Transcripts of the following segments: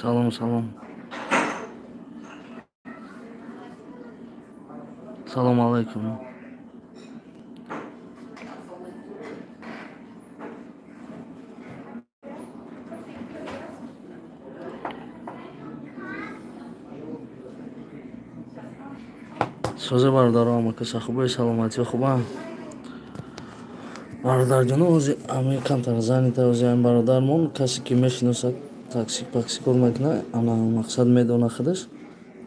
Салом, салом. Салом алейкум. Созе бародаро, амакаса хубе, саломатӣ хуба. Бародарҷоно, ози ами камтар занита, ози ами бародармон, касе ки мешиносад, такси пакси кор мекунад, ана мақсад медона худаш.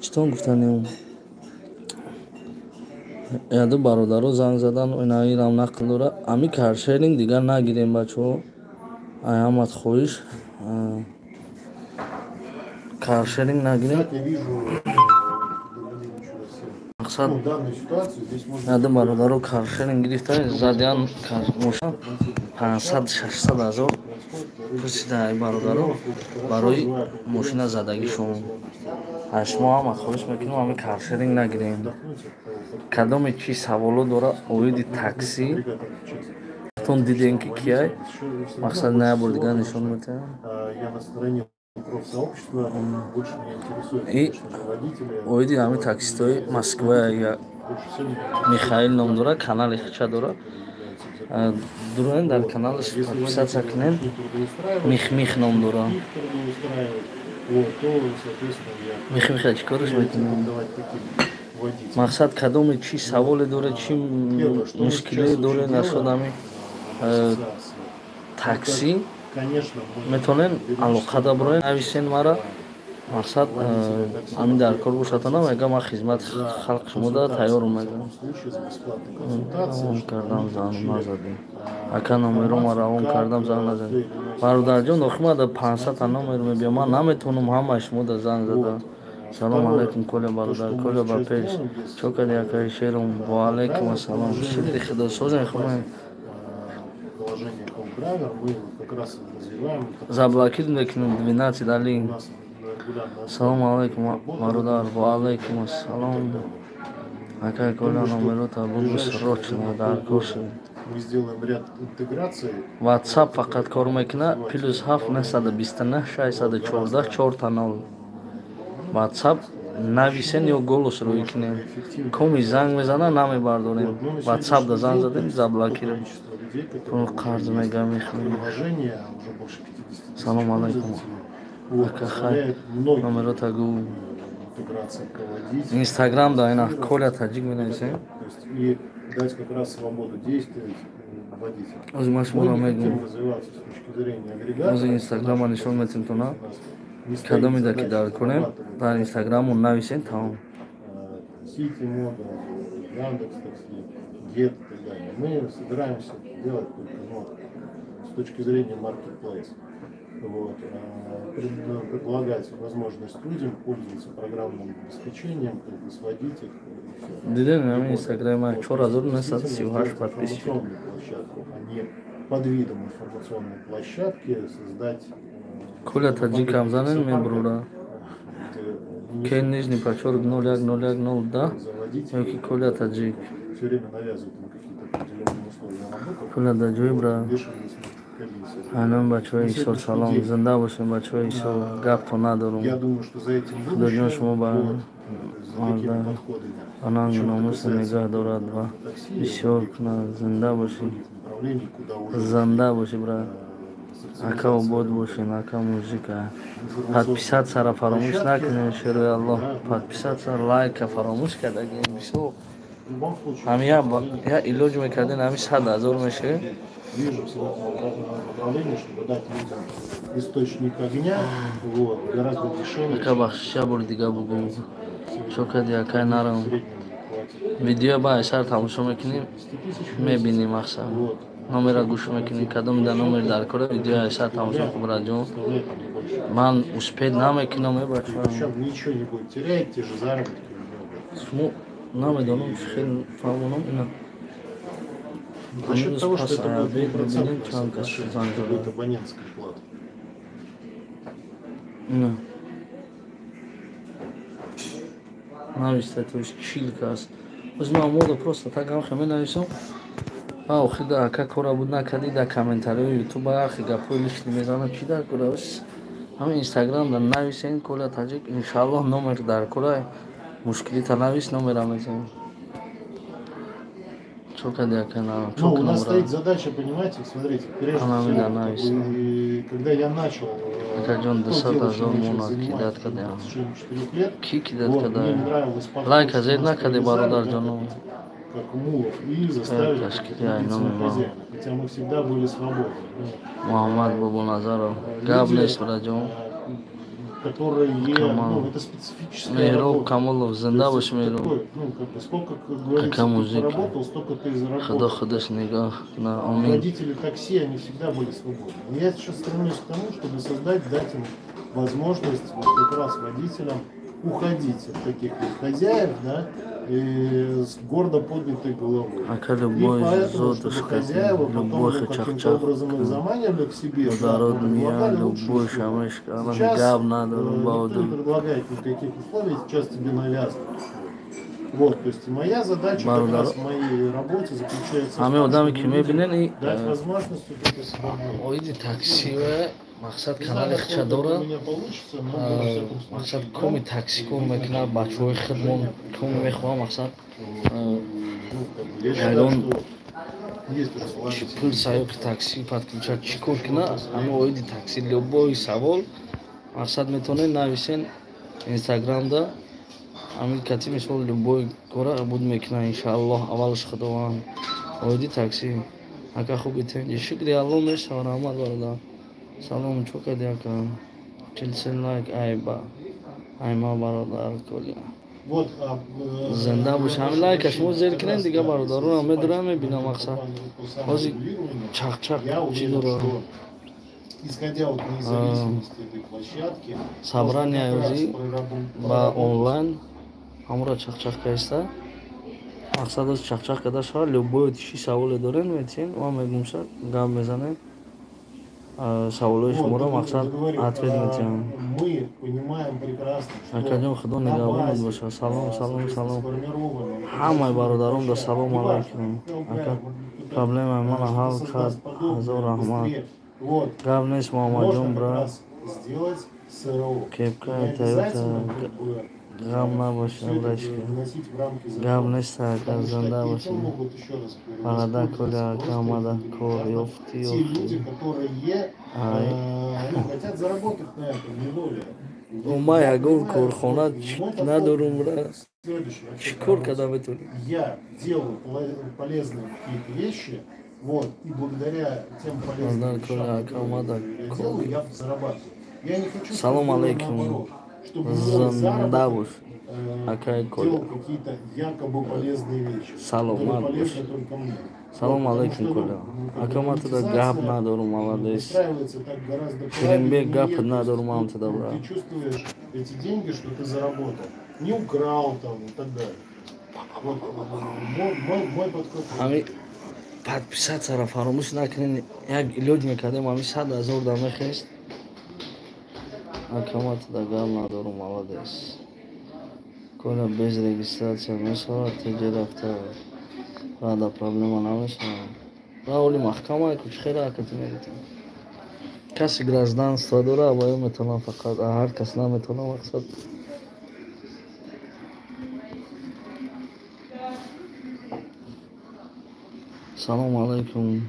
Читон гуфтанем? Яду бародаро занг задан, ина ирам нақл дора. Ами каршеринг дигар нагирем, бачаҳо. Ай ҳамат хоҳиш. Каршеринг нагирем. Мақсад яду бародаро каршеринг гирифта, задиан мошина 500-600 ҳазор пурсида ай бародаро барои мошина задагишон. Аз шумо ҳама хоҳиш мекунем, ҳами каршеринг нагирем. Кадоме чи саволо дора оиди такси, тон дидем ки кияй, мақсад на як бор дигар нишон метаҳам. И оиди ҳами таксистои Москва Михаил ном дора, канали хича дора. Дуроен дар каналаш подписаться кунем. Мих-Мих ном дора. Мих-Миха чӣ кораш мекунам? Мақсад кадоме чи саволе дора, чи мушкиле доре нашуд ҳами такси, метавонен алоқада бироен, нависен мара. Мақсад ҳамин дар кор бошатона, мега ман хизмати халқи шумода тайёрум, мега. Равон кардам, занг назадем. Ака, номеро ма равон кардам, занг назадем. Бародарҷон, охи ма да 500 та номер мебиям, ман наметавонам ҳамаи шумода занг зада. Салом алейкум, Коля бародар, Коля ба пеш. Чо кади, акаи шерум? Ва алейкум ассалом. Шукри Худо, созем, хубем. Заблокир мекунем 12 али. Салом алейкум, бародар. Ва алейкум ассалом. Акай Коля, номерота бугу, срочно дар кор шуд. Мы сделаем ряд интеграций. WhatsApp фақат кор мекунад, +7 929 614 000. WhatsApp нависен ё голос рӯй кунем. Коми занг мезана, намебардорем. WhatsApp да занг задем, заблокирем. Пул қарз мега мехӯрем. Салом алейкум. Ака, хай, номерота гу. Инстаграм да ина Коля Таҷик менависем. И дать как раз свободу действовать водителю. Ози ман шуморо мегӯм. Ози Инстаграма нишон метем тона. Кадомида ки дар кунем, дар Инстаграмон нависен, тамом. Сити Мода, Яндекс Такси, Гет и так далее. Мы собираемся делать только, ну, с точки зрения marketplace. Вот, предлагать возможность людям пользоваться программным обеспечением, как бы сводить их. Дидем, ҳамин Инстаграма 4938 подписчик. Площадку, а не под видом информационной площадки создать. Коля Таҷикам занен, мебрура. Ке нижний подчёрк 0101 да ёки Коля Таҷик. Все время навязывают им какие-то определенные условия работы. Коля да ҷои бра. Вешивались комиссии. Анам бачаҳои Исор, салом, зинда бошем, бачаҳои Исор, гапто надорум. Я думаю, что за этим Худоҷон будущее. шумо ба Вот, за такими подходами. ананг номуса нигаҳ дорад ва бисёр кунад. Зинда бошӣ. Направлений, куда уже Зинда бошӣ, бра. Ака, обод бошен, ака, музыка. Подписаться фаромӯш накунем, шерои Аллоҳ. Подписаться, лайка фаромӯш кардагем бисёр. В любом случае, Ҳами я илоҷ мекардем, ҳами 100 000 мешавем. движемся в этом направлении, чтобы дать людям источник огня, вот, гораздо дешевле, Ака, бахшиш, я бори дига бугум. Чо кади, акай нарам? в среднем платят Видео ба айсар тамошо мекунем, 10 тысяч в месяц. мебинем мақсад. Вот. Номера гӯш мекунӣ, кадом да номер дар кора, видео айса тамошо кун, браҷон. Ман успеть намекунам, э бача. Ничего не будет терять, те же заработки у него. Шумо намедонам, чӣ хел фаҳмонам ина. За счет того, что это будет не процентное соотношение, это будет абонентская плата. На. Нависта, то есть чилка аст. Боз ман мода просто так ҳам хаме нависам. А охир да ака кора буд накардӣ, дар комментариҳои ютуб ахи гапҳои лишний мезанам, чӣ дар кора? Ҳамин инстаграм да нависен Коля Таҷик, иншааллоҳ номер дар кора, мушкилита навис, номера мезанем. Чё кади ака на? Ну, у нас стоит задача, понимаете, смотрите, прежде всего, когда я начал Акаҷон, 200 000 мона кидать кардем. Ки кидать када? Лайка зед накарди, бародарҷоно. Как мулов, и заставили на хозяина, хотя мы всегда были свободны. Муҳаммад Бобоназаров, гап нест, браҷон. Которые, ну, это специфическая Меҳроб Камолов, зинда бош, Меҳроб. Ну, как бы, сколько, как говорится, Ака ты музыка. поработал, столько ты и заработал. Худо худаш нигоҳ куна, омин. Водители такси, они всегда были свободны. Но я сейчас стремлюсь к тому, чтобы создать, дать им возможность вот как раз водителям уходить от таких вот хозяев, да, и с гордо поднятой головой. Ака И любой поэтому, чтобы зодушка, хозяева потом, любой ну, каким-то чахчах. Образом их заманивали к себе, да, Народ предлагали мия, лучшие любой условия. шамешка, Сейчас гап надо, никто не предлагает никаких условий, сейчас тебе навязывают условия. Вот, то есть моя задача как Бародар. Раз в моей работе заключается в Ҳамин том, одаме чтобы ки людям мебинен и дать возможность вот этой свободы. Оиди таксиве мақсад Не канали знаю, хича насколько это дорад. у меня получится, но во всяком случае, Мақсад да, коми такси кор мекунад, бачаҳои хидмон коми мехоҳам, мақсад ну, как бы, я считаю, ягон что есть уже чи положительные пул саёқи такси подключать, чӣ кор кунад, ҳама оиди такси любой савол, мақсад, метавонед нависен инстаграмда. Ҳамин кати мисол любой кора буд мекунад, иншааллоҳ. Аввалаш Худованд. Оиди такси, ака, хуби, тенҷи, шукри Аллоҳ, мешава, раҳмат, бародар. Салом, чо кади, ака? 43 лайк айба айма, бародар Коля. Вот, Зинда бош. Ҳамин лайка шумо зер кунед, дига бародаронам медурам, мебинам, мақсад ҳозир чақчақ Я чӣ уверен, дорад. что исходя от независимости этой площадки, Собрание можно как раз ӯзи ба онлайн ҳамура чақчақ кайста, мақсад аз чақчақ карда шавад. Любой чӣ саволе дорем, метиҳем, ма мегумша, гап мезанем, саволои шуморо, мақсад, ответ метиҳам. Мы понимаем прекрасно, что Акаҷон, Худо нигаҳбонат бошад. Салом, салом, салом ҳамаи бародарон да, салом алайкум. Ака, проблемаи мана ҳал кард, ҳазор раҳмат. Гап нест, Муҳаммадҷон, брат. Кепкаи Тойота, ғам набошад, брачка. Гап нест, ака, зинда бошед. Бародар Коля, ака, омада кор ёфтӣ? Те люди, которые Ай. Ну, хотят заработать на этом, не более. Ма ягон корхона надорум, брат. Следующий Чӣ кор карда метавонӣ? Я делаю полезные какие-то вещи, вот, и благодаря тем полезным Бародар вещам, Коля, ака, которые омада я кор. Делаю, я зарабатываю. Я не хочу, Салом чтобы было алейкум. наоборот, чтобы мой Зинда заработок, бош, акай Коля. делал какие-то якобы полезные вещи, Саломат которые бош. полезны только мне. Салом Вот, потому алейкум, что, Коля. ну, как бы Ака, ма туда гап монетизация, надорум, молодец. выстраивается так гораздо Ширинбек, правильнее, гап то есть надорум, мам ты, туда, ну, брат. ты чувствуешь эти деньги, что ты заработал. Не украл там и так далее. Вот, мой подход. Ҳами подписаться ро фаромӯш накунед. Як илоҷ мекардем, ҳами 100 000 да мехест. Ака, ма туда гап надорум, молодец. Коля, без регистрация мешавад теҷа рафта рада, проблема намешавад? Раволи маҳкама ку, чӣ хела, ака, ту меритам? Каси гражданство дора, ба ё метавонам фақат, а ҳар кас наметавонам, мақсад. Салому алайкум.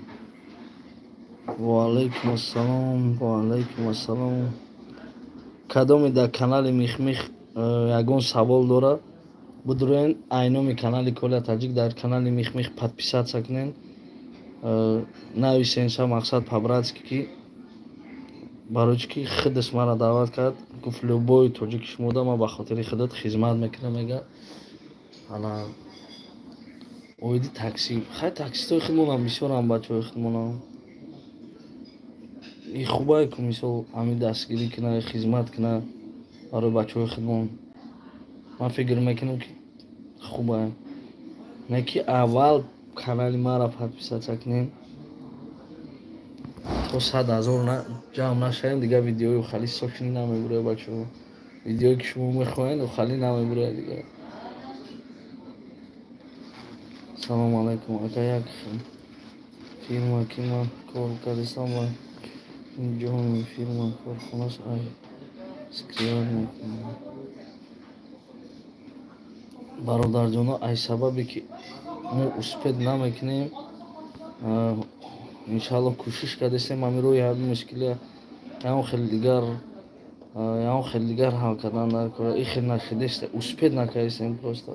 Ва алайкум ассалом, ва алайкум ассалом. Кадоме дар канали Михмих ягон савол дора, бидурен айноми канали Коля Таҷик, дар канали Михмих подписаться кунен, нависен ша, мақсад, по-братски, ки барои чӣ ки худаш мара даъват кард, гуфт: «Любой тоҷики шумода ман ба хотири худат хизмат мекунам», мега. Ана. Оиди такси. Хай таксистои худмонам бисёрам бачаҳои худмонам. И хубае ку мисол ҳами дастгирӣ кина, хизмат кина барои бачаҳои худмон. Ман фикр мекунам ки хубае. Не ки аввал канали маро подписаться кунем. То 100 000 ҷамъ нашавем, дигар видеои хали сокини намебурад бачаҳо. Видеое ки шумо мехоҳед, хали намебурад дигар. Салом алайкум, ака як фирма ки ман кор кардистам ва ин ҷони фирма корхонас ай скриват мекунам. Бародарҷоно, ай сабабе ки мо успед намекунем, иншааллоҳ кӯшиш кардастем ҳамин роҳи ҳамин мушкилия ягон хел дигар ҳал кардан дар кора. И хел нашидест, успед накардистем просто.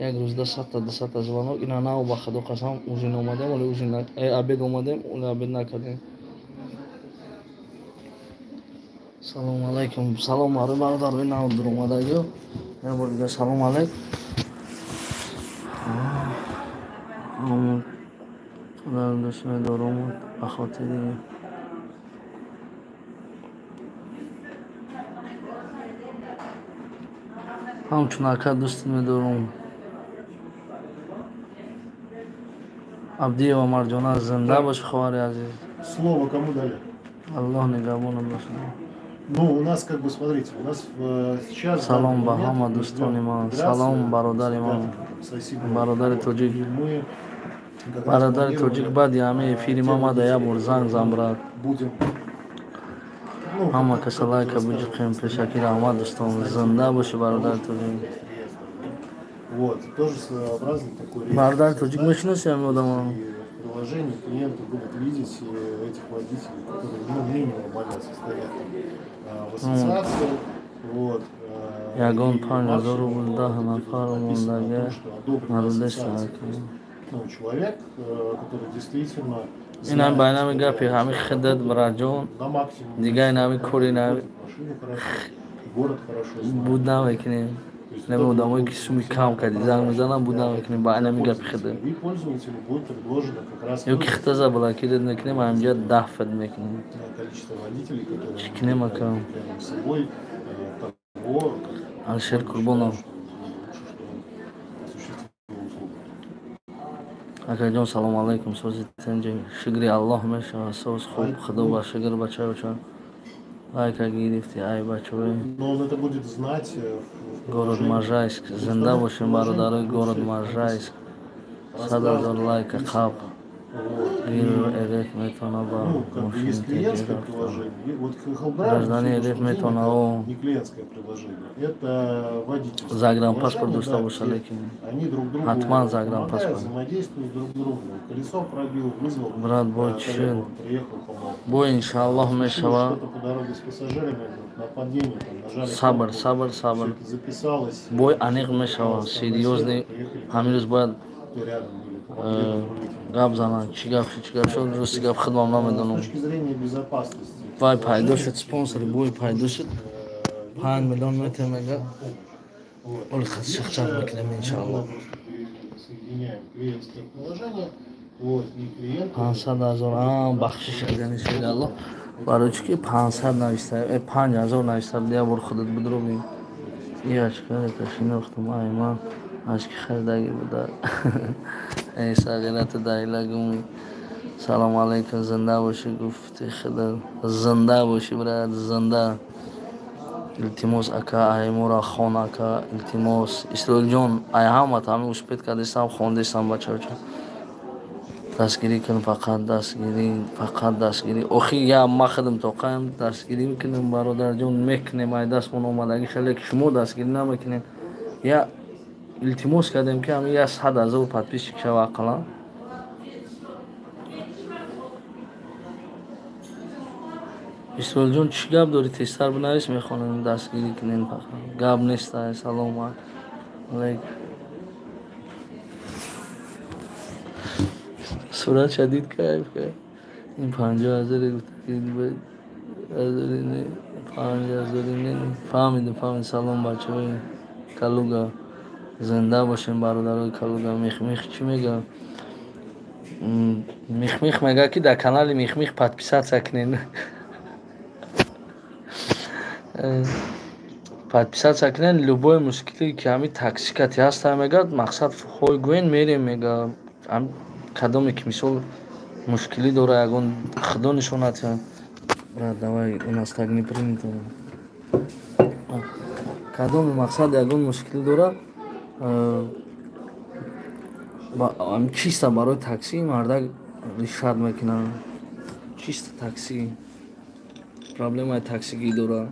Як рӯз 200-та 200-та звонок, ина нав ба худо қасам ужин омадем, оле ужин обед омадем, оле обед накардем. Салом алайкум, салом бародарои нав дуромадагиё. Як бор дигар салом алайк. Худоро дӯст медорам ба хотири ҳамчун ака дӯст медорам. Абдиева Марҷона, зинда бош хоҳари азиз. Слово кому дали? Аллоҳ нигаҳбонат бошад. Ну, у нас, как бы, смотрите, у нас сейчас... Салом ба ҳама дӯстони ман, салом бародари ман, бародари тоҷик. Бародари тоҷик, баъди ҳамаи эфири ман мада як бор занг зан, брат. Ҳама каса лайка буҷиқем, пешакӣ раҳмат дӯстон. Зинда боши бародари тоҷик. Бародари тоҷик мешиноси ҳамин одамо? Приложении клиенты будут видеть этих водителей, которые, ну, минимум они состоят в ассоциации. Вот. Ягон 5000 рубл 10 нафар мондага нарудеста. Ну, человек, который действительно ин ҳам байнами гапи ҳами хидат браҷон, дига ин ҳами кори нави буд намекунем. Нами одамое ки суми кам кардӣ занг мезанам, буд намекунем ба инами гапи хида. Ё ки хита заблокировать мекунем, ҳамҷа 10 фид мекунем. Чӣ кунем ака? Алишер Курбонов. Акаҷон, салом алайкум, сози тинҷи, шукри Аллоҳ мешавад, соз хуб, худо ба шукр бачаёча. Лайка гирифти, ай бачаҳои. Но он это будет знать. Город Можайск, зинда бошем бародарои город Можайск. 100 000 лайка қаб. РФ метавона ба мошини теҷорат. Граждани РФ метавона о загранпаспорт дошта боша, лекин ҳатман загранпаспорт. Брат, бой чӣ шуд? Бой иншааллоҳ мешава. Сабр, сабр, сабр. Бой аниқ мешава, серьёзный. Ҳамин рӯз бояд гап зананд, чӣ гап шуд, чӣ гап шуд, рости гап худам намедонам. Вай пайдо шуд, спонсори бой пайдо шуд, 5 миллион метр мега. Оли шахчақ мекунем иншааллоҳ. 500 000 бахшиш агани шуд Аллоҳ. Барои чӣ ки 500 нависта, 5000 нависта, як бор худат бидроби. Иячкарета шинохтум, ай ман ашки харидаги буда. Эй сағирату дайла гуми. Салом алайкум, зинда бошӣ гуфти худо. Зинда бошӣ брат, зинда. Илтимос ака, ай мора хон ака, илтимос. Исроилҷон, ай ҳамат ҳами успед кардистам, хондистам бачаоча. Дастгирӣ кун, фақат дастгирӣ, фақат дастгирӣ. Охи я ма худам тоқаем, дастгирӣ мекунем бародарҷон, мекунем, ай дастмон омадагӣ шале ки шумо дастгирӣ намекунем. Я илтимос кардем ки ҳамин 100 000 подписчик шава ақаллан. Исроилҷон, чӣ гап дорӣ? Тезтар бинавис, мехонем, дастгирӣ кунем фақат. Гап нест, салом алайкум. Сурат шадид кайф кард. Ин 50 000 гуфта, ҳазори 5000 не. Фаҳмидем, фаҳмидем. Салом бачаҳои Калуга. Зинда бошем, бародарои Калуга. Михмих чӣ мега? Михмих мега, ки дар канали Михмих подписаться кунед. Подписаться кунед, любой мушкиле ки ҳами такси кати ҳаста, мега, мақсад ҳой гӯен, мерем, мега. Кадоме ки мисол мушкилӣ дора, ягон худо нишонат. Брат, давай, у нас так не принято. Кадоме мақсад ягон мушкилӣ дора, чисто барои такси мардак решать мекунад. Чисто такси, проблемаи таксигӣ дора.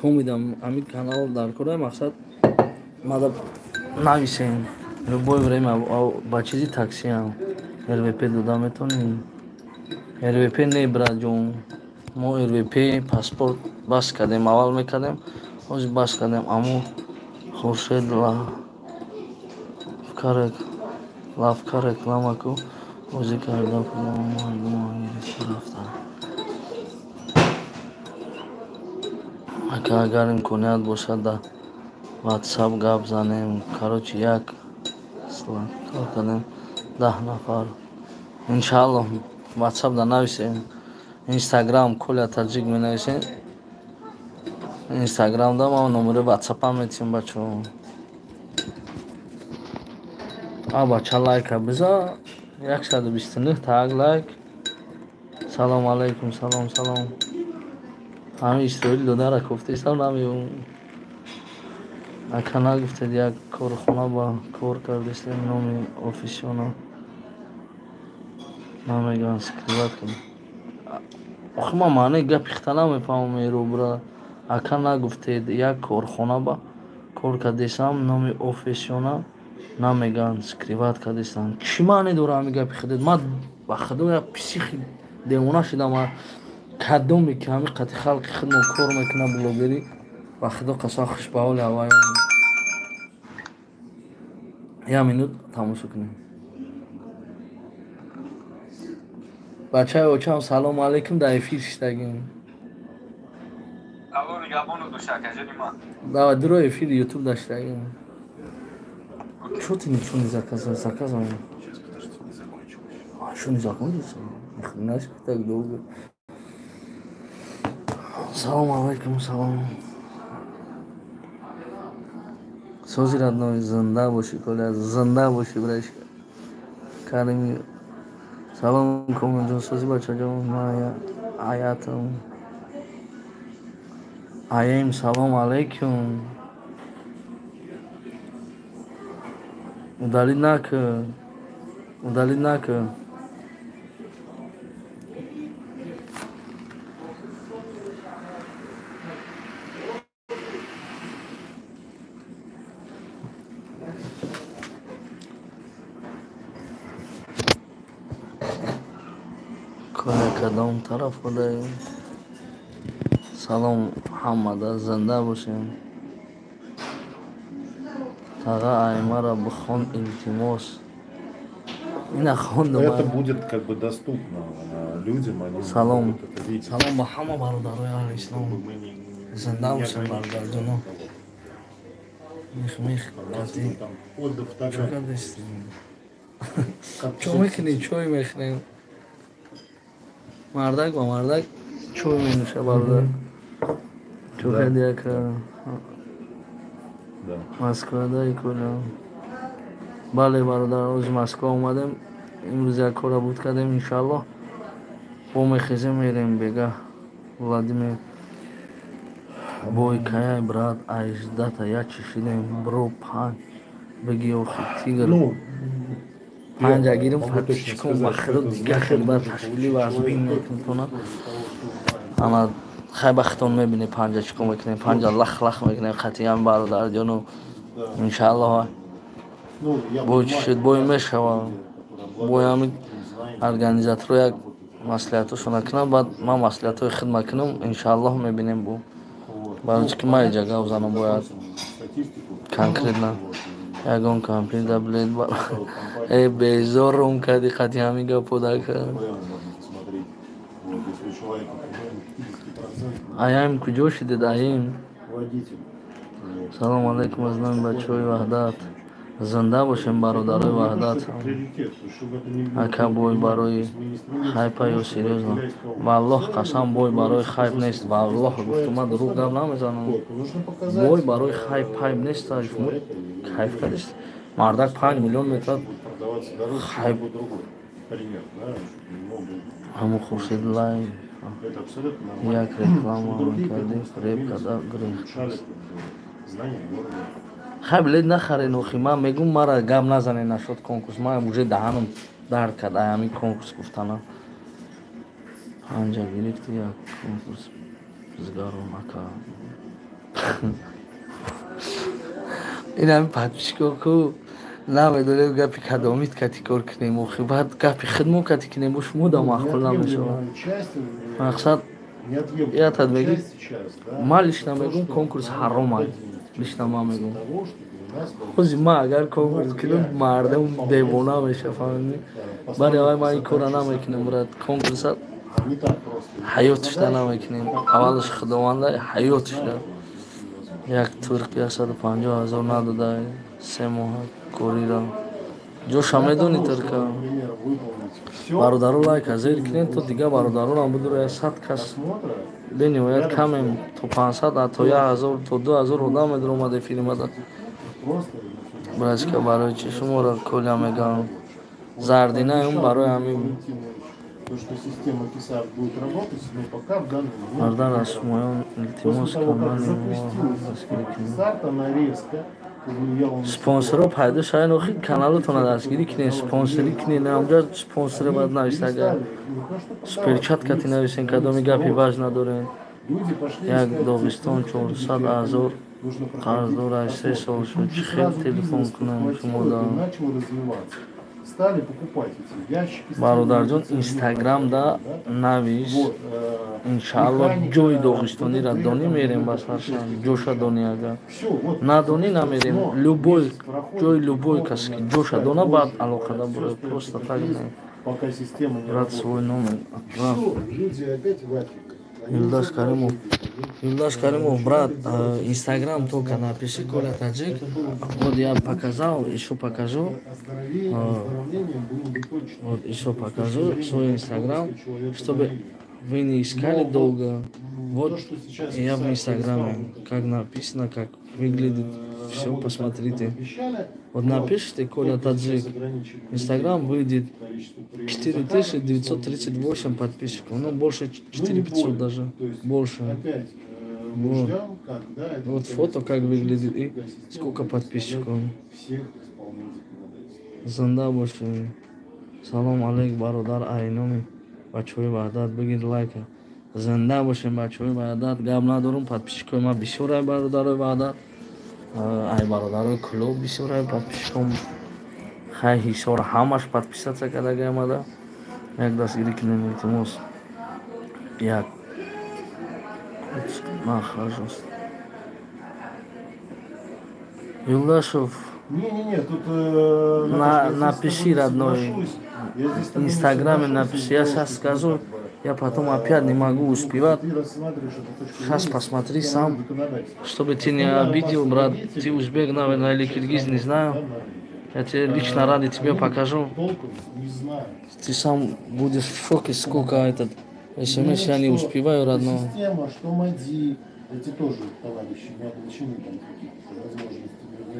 Комидам ҳамин канал дар кора, мақсад мада нависем любое время ба чизи таксиам. РВП дода метонем? РВП не, братҷон, мо РВП, паспорт бас кардем. Аввал мекардем, ҳозир бас кардем. Аммо Хуршед лавка рекламаку бозӣ карда, мардума гирифта рафта. Ака, агар имконият бошад, дар ватсап гап занем. Короче, як кор кардем, 10 нафар. Иншааллоҳ, ватсап да нависем, Инстаграм Коля Таҷик менависем. Инстаграм да ма номери ватсапам метиҳем, бачаҳо. А бача, лайка биза, 129 так лайк. Салом алейкум, салом, салом. Ҳамин Исроил додара кофтаистам, намеём. Ака, нагуфтед, як корхона ба кор кардистем, номи офисиона намегӯянд, скрывать кунед. Охи, ман маънаи гапи хита намефаҳмам, меробра. Ака, нагуфтед, як корхона ба кор кардистам, номи офисиона намегӯянд, скрывать кардистам. Чӣ маъне дора ҳамин гапи худет? Ман ба худо як психи девона шудам. Кадоме ки ҳамин қати халқи худмо кор мекунад, блогерӣ, ба худо қасам, хушбаҳоли ҳаваё. Як минут тамошо кунем. Бачаи очам, салому алейкум, дар эфир шиштагим. Давай, дуро, эфир ютуб даштагим. Чё ты ничего не заказал? Заказывал. Сейчас, подожди, не закончилось. А что, не закончится? Ни хрена себе, так долго. Салом алейкум, салом. Сози, родной, зинда боши, Коля, зинда боши, братишка. Карими. Салом, Комилҷон, сози, бачаҷон, ман аятам. Аем, салом алейкум. Удалить накун. Удалить накун. Коля, кадом тараф будаем? Салом ҳамада, зинда бошем. Тага, аймара бихон, илтимос. Ина хондум. Это будет как бы доступно людям, они Салом. могут это видеть. Салом ба ҳама бародарои аҳли ислом. Зинда бошем, бародарҷоно. Мих мих кати. Там вплоть до Чо фотографий. кардисти? Как Чо мекунӣ? Чой мехӯрем. Мардак ба мардак чой менӯша, бародар. Чо Да. кардӣ, ака? Да. Москва дай, Коля? Бале, бародар, ози Москва омадем. Имрӯз як кора буд кардем, иншаллоҳ. Бо мехезем, мерем бега. Владимир. Бой каяй, брат, айждата як чишидем, бро, панҷ. Беги охи, тигр. Ну, Панҷа гирим, могу точно подписчиком сказать, ба что худо это дига хел значит, бар что ташкили ва аз человек бин точно мекунтона. из того, что знает. Ана хай бахтон мебинем, панҷа чӣ кор мекунем, панҷа лах лах мекунем қатъиян, бародарҷону. Да. Иншааллоҳ. Ну, я Бой понимаю, чишид, бой прекрасно, мешава. люди, которые Бой обладают ҳамин такими знаниями, организаторо як работают. маслиҳатошона кунам, баъд ман маслиҳатҳои хидма кунам, иншааллоҳ, мебинем бо. Вот. Барои Ну, чӣ ки ман понятно, иҷа гап что занам мы бояд запросим статистику. конкретно. Вот, и Ягон компьютер блед ба. вот компания Э, безорум кади қати ҳамин гапо дака. прямо можно посмотреть. Вот, если у человека примерно 50% Аям, куҷо шидед, аим? водитель. Вот. Салом алейкум аз номи бачаҳои Ваҳдат. Зинда бошем, бародарои Ваҳдат. Ака, бой барои хайпа ё серьёзно? Валлоҳ қасам, бой барои хайп нест. Валлоҳ гуфту, ман дурӯғ гап намезанам. Бой барои хайп хайп нест. Шумо кайф кардист. Мардак 5 миллион метрад хайп. Ҳаму Хуршед лай як реклама мекардем, реп карда гирехт. Хай, билет нахарен охи, ман мегум, мара гап назанен нашуд конкурс. Ман уже даҳанам дард кард ай ҳамин конкурс гуфтанам. Панҷа гирифти, як конкурс згарон, ака. Ин ҳамин подписчико ку намедонем гапи кадомит кати кор кунем охи, баъд гапи хидмо кати кунем, бо шумо да маъқул намешавад. Мақсад ятад меги, ман лично мегум, конкурс ҳаром. Лично ман мегум, ҳози ман агар конкурс кунам, мардум девона меша, фаҳмидӣ? Бари аввал ман ин корра намекунам, брат. Конкурса ҳаётишда намекунем. Аввалаш худованда ҳаётишда. Як турк 150 000 надода 3 моҳа корира. Ҷоша медонӣ, турка? Бародаро, лайка зер кунем, то дига бародаронам будура. 100 кас бениҳоят камем, то 500, то 1000, то 2000 одам медаромад эфиримада. Братчика, барои чи шуморо Коля мегӯям? Зардинаем барои ҳамин. Бардар, аз шумоён илтимос, канали мо дастгирӣ кунед. Спонсорро пайдо шавен охи, каналотонро дастгирӣ кунед, спонсорӣ кунед. Ҳамҷа спонсоре бояд навист, агар суперчат кати нависен, кадоми гапи важ надорем. Як Доғистон 400 000 қарз дорад, 3 сол шуд. Чӣ хел телефон кунам шумода? Бародарҷон, инстаграмда навис, иншаалло. Ҷои доғистонира донӣ, мерем ба саршан. Ҷоша донӣ, агар надонӣ, намерем. Любой ҷои, любой касе ки ҷоша дона, баъд алоқада бурояд, просто так не. Брат, свой номер отправь. Юлдаш Каримов, Юлдаш Каримов, брат, инстаграм только напиши Коля Таджик. Вот я показал, еще покажу. Вот еще покажу свой инстаграм, чтобы вы не искали долго. Вот я в инстаграме, как написано, как выглядит, все посмотрите. Вот напишите Коля Таджик, инстаграм выйдет 4938 подписчиков, ну больше 4500 даже, больше. Вот. Вот фото как выглядит и сколько подписчиков. Зинда бошед. Салом алейк, бародар, айноми бачаҳои Ваҳдат бигир лайка. Зинда бошем, бачаҳои Ваҳдат, гап надорум, подписчикои ман бисёр, ай бародарои Ваҳдат, ай бародарои клуб бисёр ай подписчиком. Хай, Ҳисор ҳамаш подписаться карда омада. Як дастгирӣ кунем, илтимос. Як нахожусь. Юлдашев, Не-не-не, тут на, напиши, родной, в инстаграме напиши. Я сейчас скажу, я потом опять не могу успевать. Сейчас посмотри сам, чтобы ты не обидел, брат. Ты узбек, наверное, или киргиз, не знаю. Я тебе лично ради тебе покажу. Ты сам будешь в шоке, сколько этот смс я не успеваю, родной. Система, что МАДИ, эти тоже товарищи не облачены там каких-то возможностей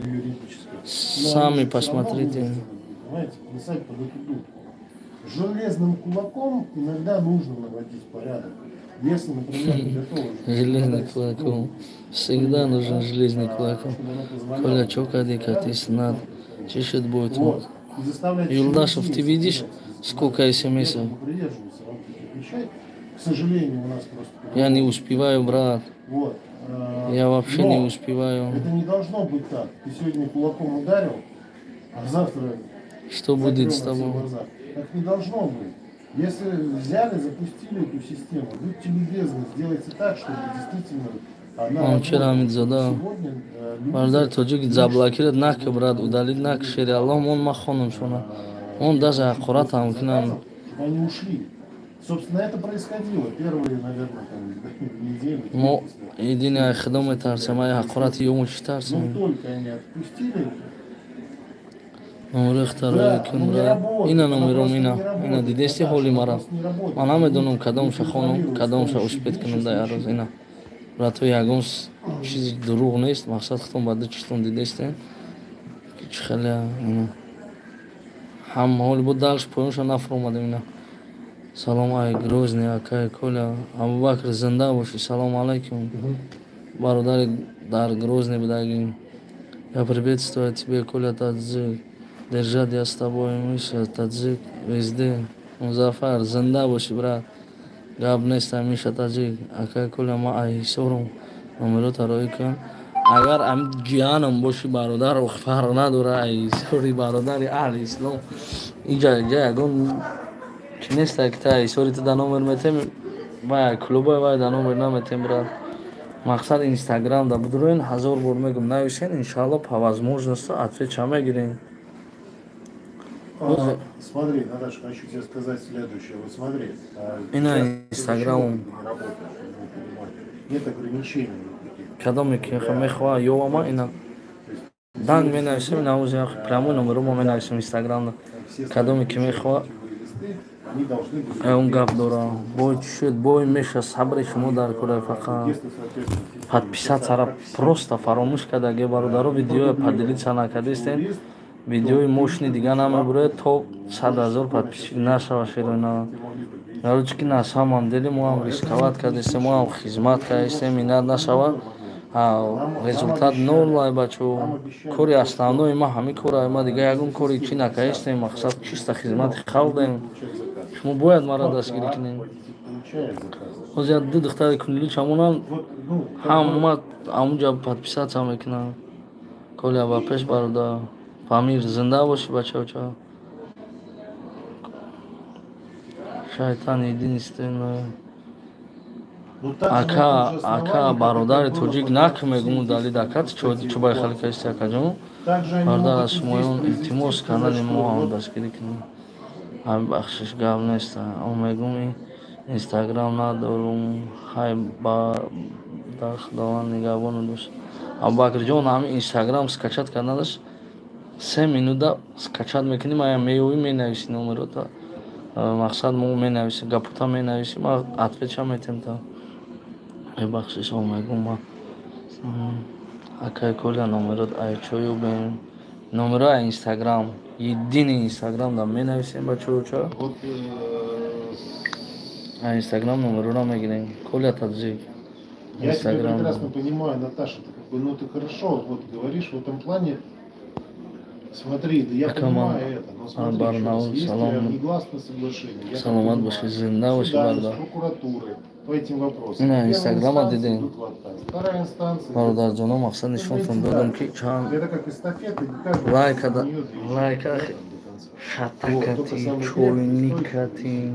юридических. Сами посмотрите. Понимаете, плясать под эту дудку. Железным кулаком иногда нужно наводить порядок. Если, например, не готовы... Железный кулаком. Всегда нужен железный кулаком. Коля, чё кади, снад. Чешет будет. Вот. И заставлять Юлдашев, людей ты видишь, соблюдать сколько смс? Этому придерживаются рамки вещей. К сожалению, у нас просто... Я не успеваю, брат. Вот. Я вообще не Но успеваю. это не должно быть так. Ты сегодня кулаком ударил, а завтра Что будет с закрыл на все тобой? глаза. Так не должно быть. Если взяли, запустили эту систему, будьте любезны, сделайте так, чтобы действительно она Он вчера работала. Амидзода. Сегодня люди Бардар тоҷик заблокировать нак, брат, удалить нак, шери Аллоҳ, мон ма хонам шуна. Он даже аккурат ҳам кунам. чтобы они ушли. Собственно, это происходило первые, наверное, там, недели. Мо едине худо метарсем, ай ҳақорати ёму чӣ тарсем? Но только они отпустили. Номерои хатарои кунра. Ина номером ина. Ина дидести ҳоли мара. Ман намедонам кадомша хонам, кадомша успеть кунам дар як рӯз ина. Брато, ягон чизи дурӯғ нест, мақсад худтон ба ду чиштон дидестем. Чӣ хеле ина. Ҳам ҳоли буд дальше поёнша нафуромадем ина. Салом ай Грозный, акай Коля. Абубакр, зинда бошӣ. Салом алайкум. Бародари дар Грозный будаги. Я приветствую тебе, Коля Таджик. Держать я с тобой, Миша Таджик, везде. Музафар, зинда бошӣ, брат. Гап нест, Миша Таджик. Акай Коля, ма ай Ҳисорум. Номерота роӣ кун. Агар ам ҷиянам бошӣ, бародар, фарқ надора, ай Ҳисори бародари аҳли ислом. Инҷа ҷа ягон чи нест, ки та ҳисори ту да номер метем, вай клубай вай да номер наметем, брат. Мақсад Инстаграм да будроин, ҳазор бор мегум, нависен, иншаалло по возможности отвеча мегирем. Смотри, Наташа, хочу тебе сказать следующее. Вот смотри. Ина Инстаграм. Нет ограничений. Кадоме ки мехоҳа ёвама ина данг менависем, ина прямой номеромо менависем Инстаграмда. Кадоме ки мехоҳа он гап дора. Бой чӣ шуд? Бой меша, сабри шумо дар кора фақат. Подписаться просто фаромӯш кардаге, бародаро, видео поделиться накардистен. Видеои мощный дига намебурояд то 100 000 подписчик нашава шероина. Короче, ки на самом деле мо ҳам рисковать кардистем, мо ҳам хизмат кардистем, минат нашава. Результат нол ай бачо. Кори основной ма ҳамин кора, ма дига ягон кори чӣ накардистем, мақсад чисто хизмати халқ даем. Шумо бояд маро дастгирӣ кунед. Ҳозир ду духтари кунили чамонанд, ҳама амунҷа подписаться мекунанд. Коля, ба пеш, бародар. Памир, зинда бошӣ, бачаоча. Шайтан единственный. Ака, ака, бародари тоҷик нак мегуму далид ака, чӯбай хали касти акаҷон. Бародар, аз шумоён илтимос, канали мо ҳам дастгирӣ кунед. Ҳами бахшиш, гап нест. О мегум, Инстаграм надорум. Хай ба дар Худованд нигаҳбону дӯст. Абубакрҷон, ҳами Инстаграм скачать карданаш 3 минута скачать мекунӣ, ая меёвӣ, менависӣ номерота. Мақсад мо менависем, гапота менависем, ма отвеча метем та. Бахшиш, о мегум ма. Акай Коля, номерот ай чо ёбем? Номеро ай Инстаграм. Единый Инстаграм да менависем, бачаоча. Ай Инстаграм номерора мегирем. Коля Таджик. Я тебя прекрасно понимаю, Наташа, ты как бы, ну ты хорошо вот говоришь в этом плане. Смотри, да я понимаю это, но смотри, еще раз, есть негласное соглашение. Саломат боши, зинда боши, бародар. Прокуратуры по этим вопросам. Ина Инстаграма дидем. Вторая инстанция. Бародарҷоно, мақсад нишонтон додам, ки чанд Это как эстафета, не каждый лайка, лайка шатакати, чойникати,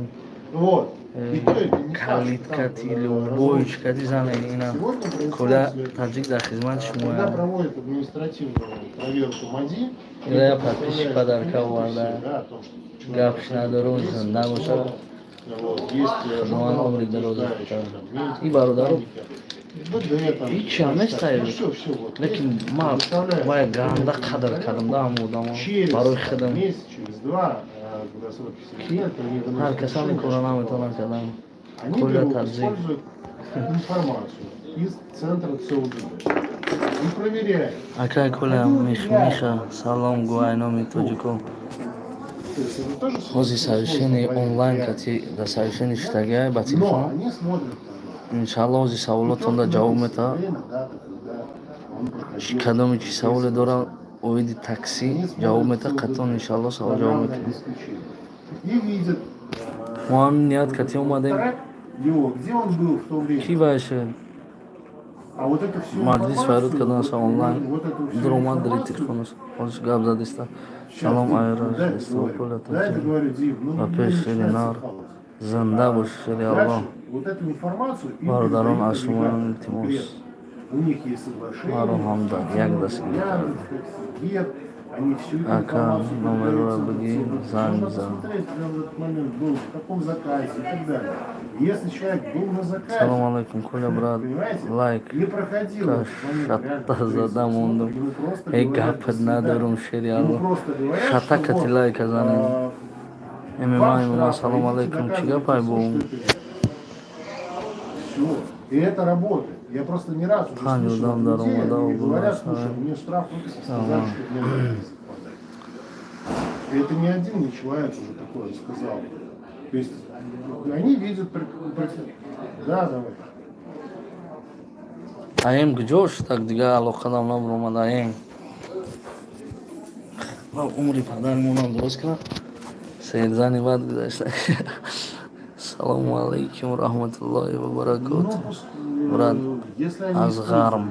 Вот. калиткати, любойчкати зане ина. Коля Таджик дар хизмати шумо. Когда проводят административную проверку МАДИ, Ира подписчик подарка оварда. Гапш надорум, зинда боша. Худованд умри дароз. И бародаро ҳичам нестаю, лекин ма бояд ганда қадр кардам да ҳама одамо барои худам, ки ҳар кас ҳамин корро наметавонад кардан. Коля Таджик. Информацию из центра ЦУД и проверяет. Акай Коля, Миха, салом гӯ ай номи тоҷико. Ҳозир совещание онлайн кати да совещание шитагиай ба телефон. Иншалло, ҳозир саволотонда ҷавоб метавад. Кадоме чи саволе дора оиди таксӣ, ҷавоб метавад қатъан, иншалло савол ҷавоб метавад. Мо ҳамин ният кати омадем. Ки вайше маҷлис файруд карданаса онлайн дуромад дари телефонаш ҳозир гап задиста. Салом айра ба пеш, шери нар, зинда бош, шери Аллоҳ. Бародарон, аз шумоён илтимос, маро ҳам як дастгирӣ карда. Они всю эту Ака, информацию номерро подают бигӣ, центру. занг Можно бизан. посмотреть, где он в этот момент был, в каком заказе и так далее. Если человек был на заказе, Салом алейкум, Коля, брат, понимаете, лайк не проходил ка этот момент реально шатта зада мондум. ему просто Эй, говорят, гапат «До свидания». надорум, шери Ему Алло. просто говорят, Шата что кати вот, лайка занем. вам ММА, ММА, штраф, салом идите алейкум. Чӣ доказывайте гапай суд, бо? что это нет. Всё. И это работает. Я просто не раз уже Панҷ слышал одам от людей, даромада они говорят, обуна. слушай, мне штраф выписали, сказали, что мне надо подать. И это не один мне человек уже такое сказал. То есть они видят... Да, давай. Аем куҷош так дига алоқадам набуромад аем. Умри падаримонам дуруст кунад. Сейрзани бад гузашта. Салому алайкум раҳматуллоҳи ва баракоту. Ну, пусть, Брат, если они аз ғарм.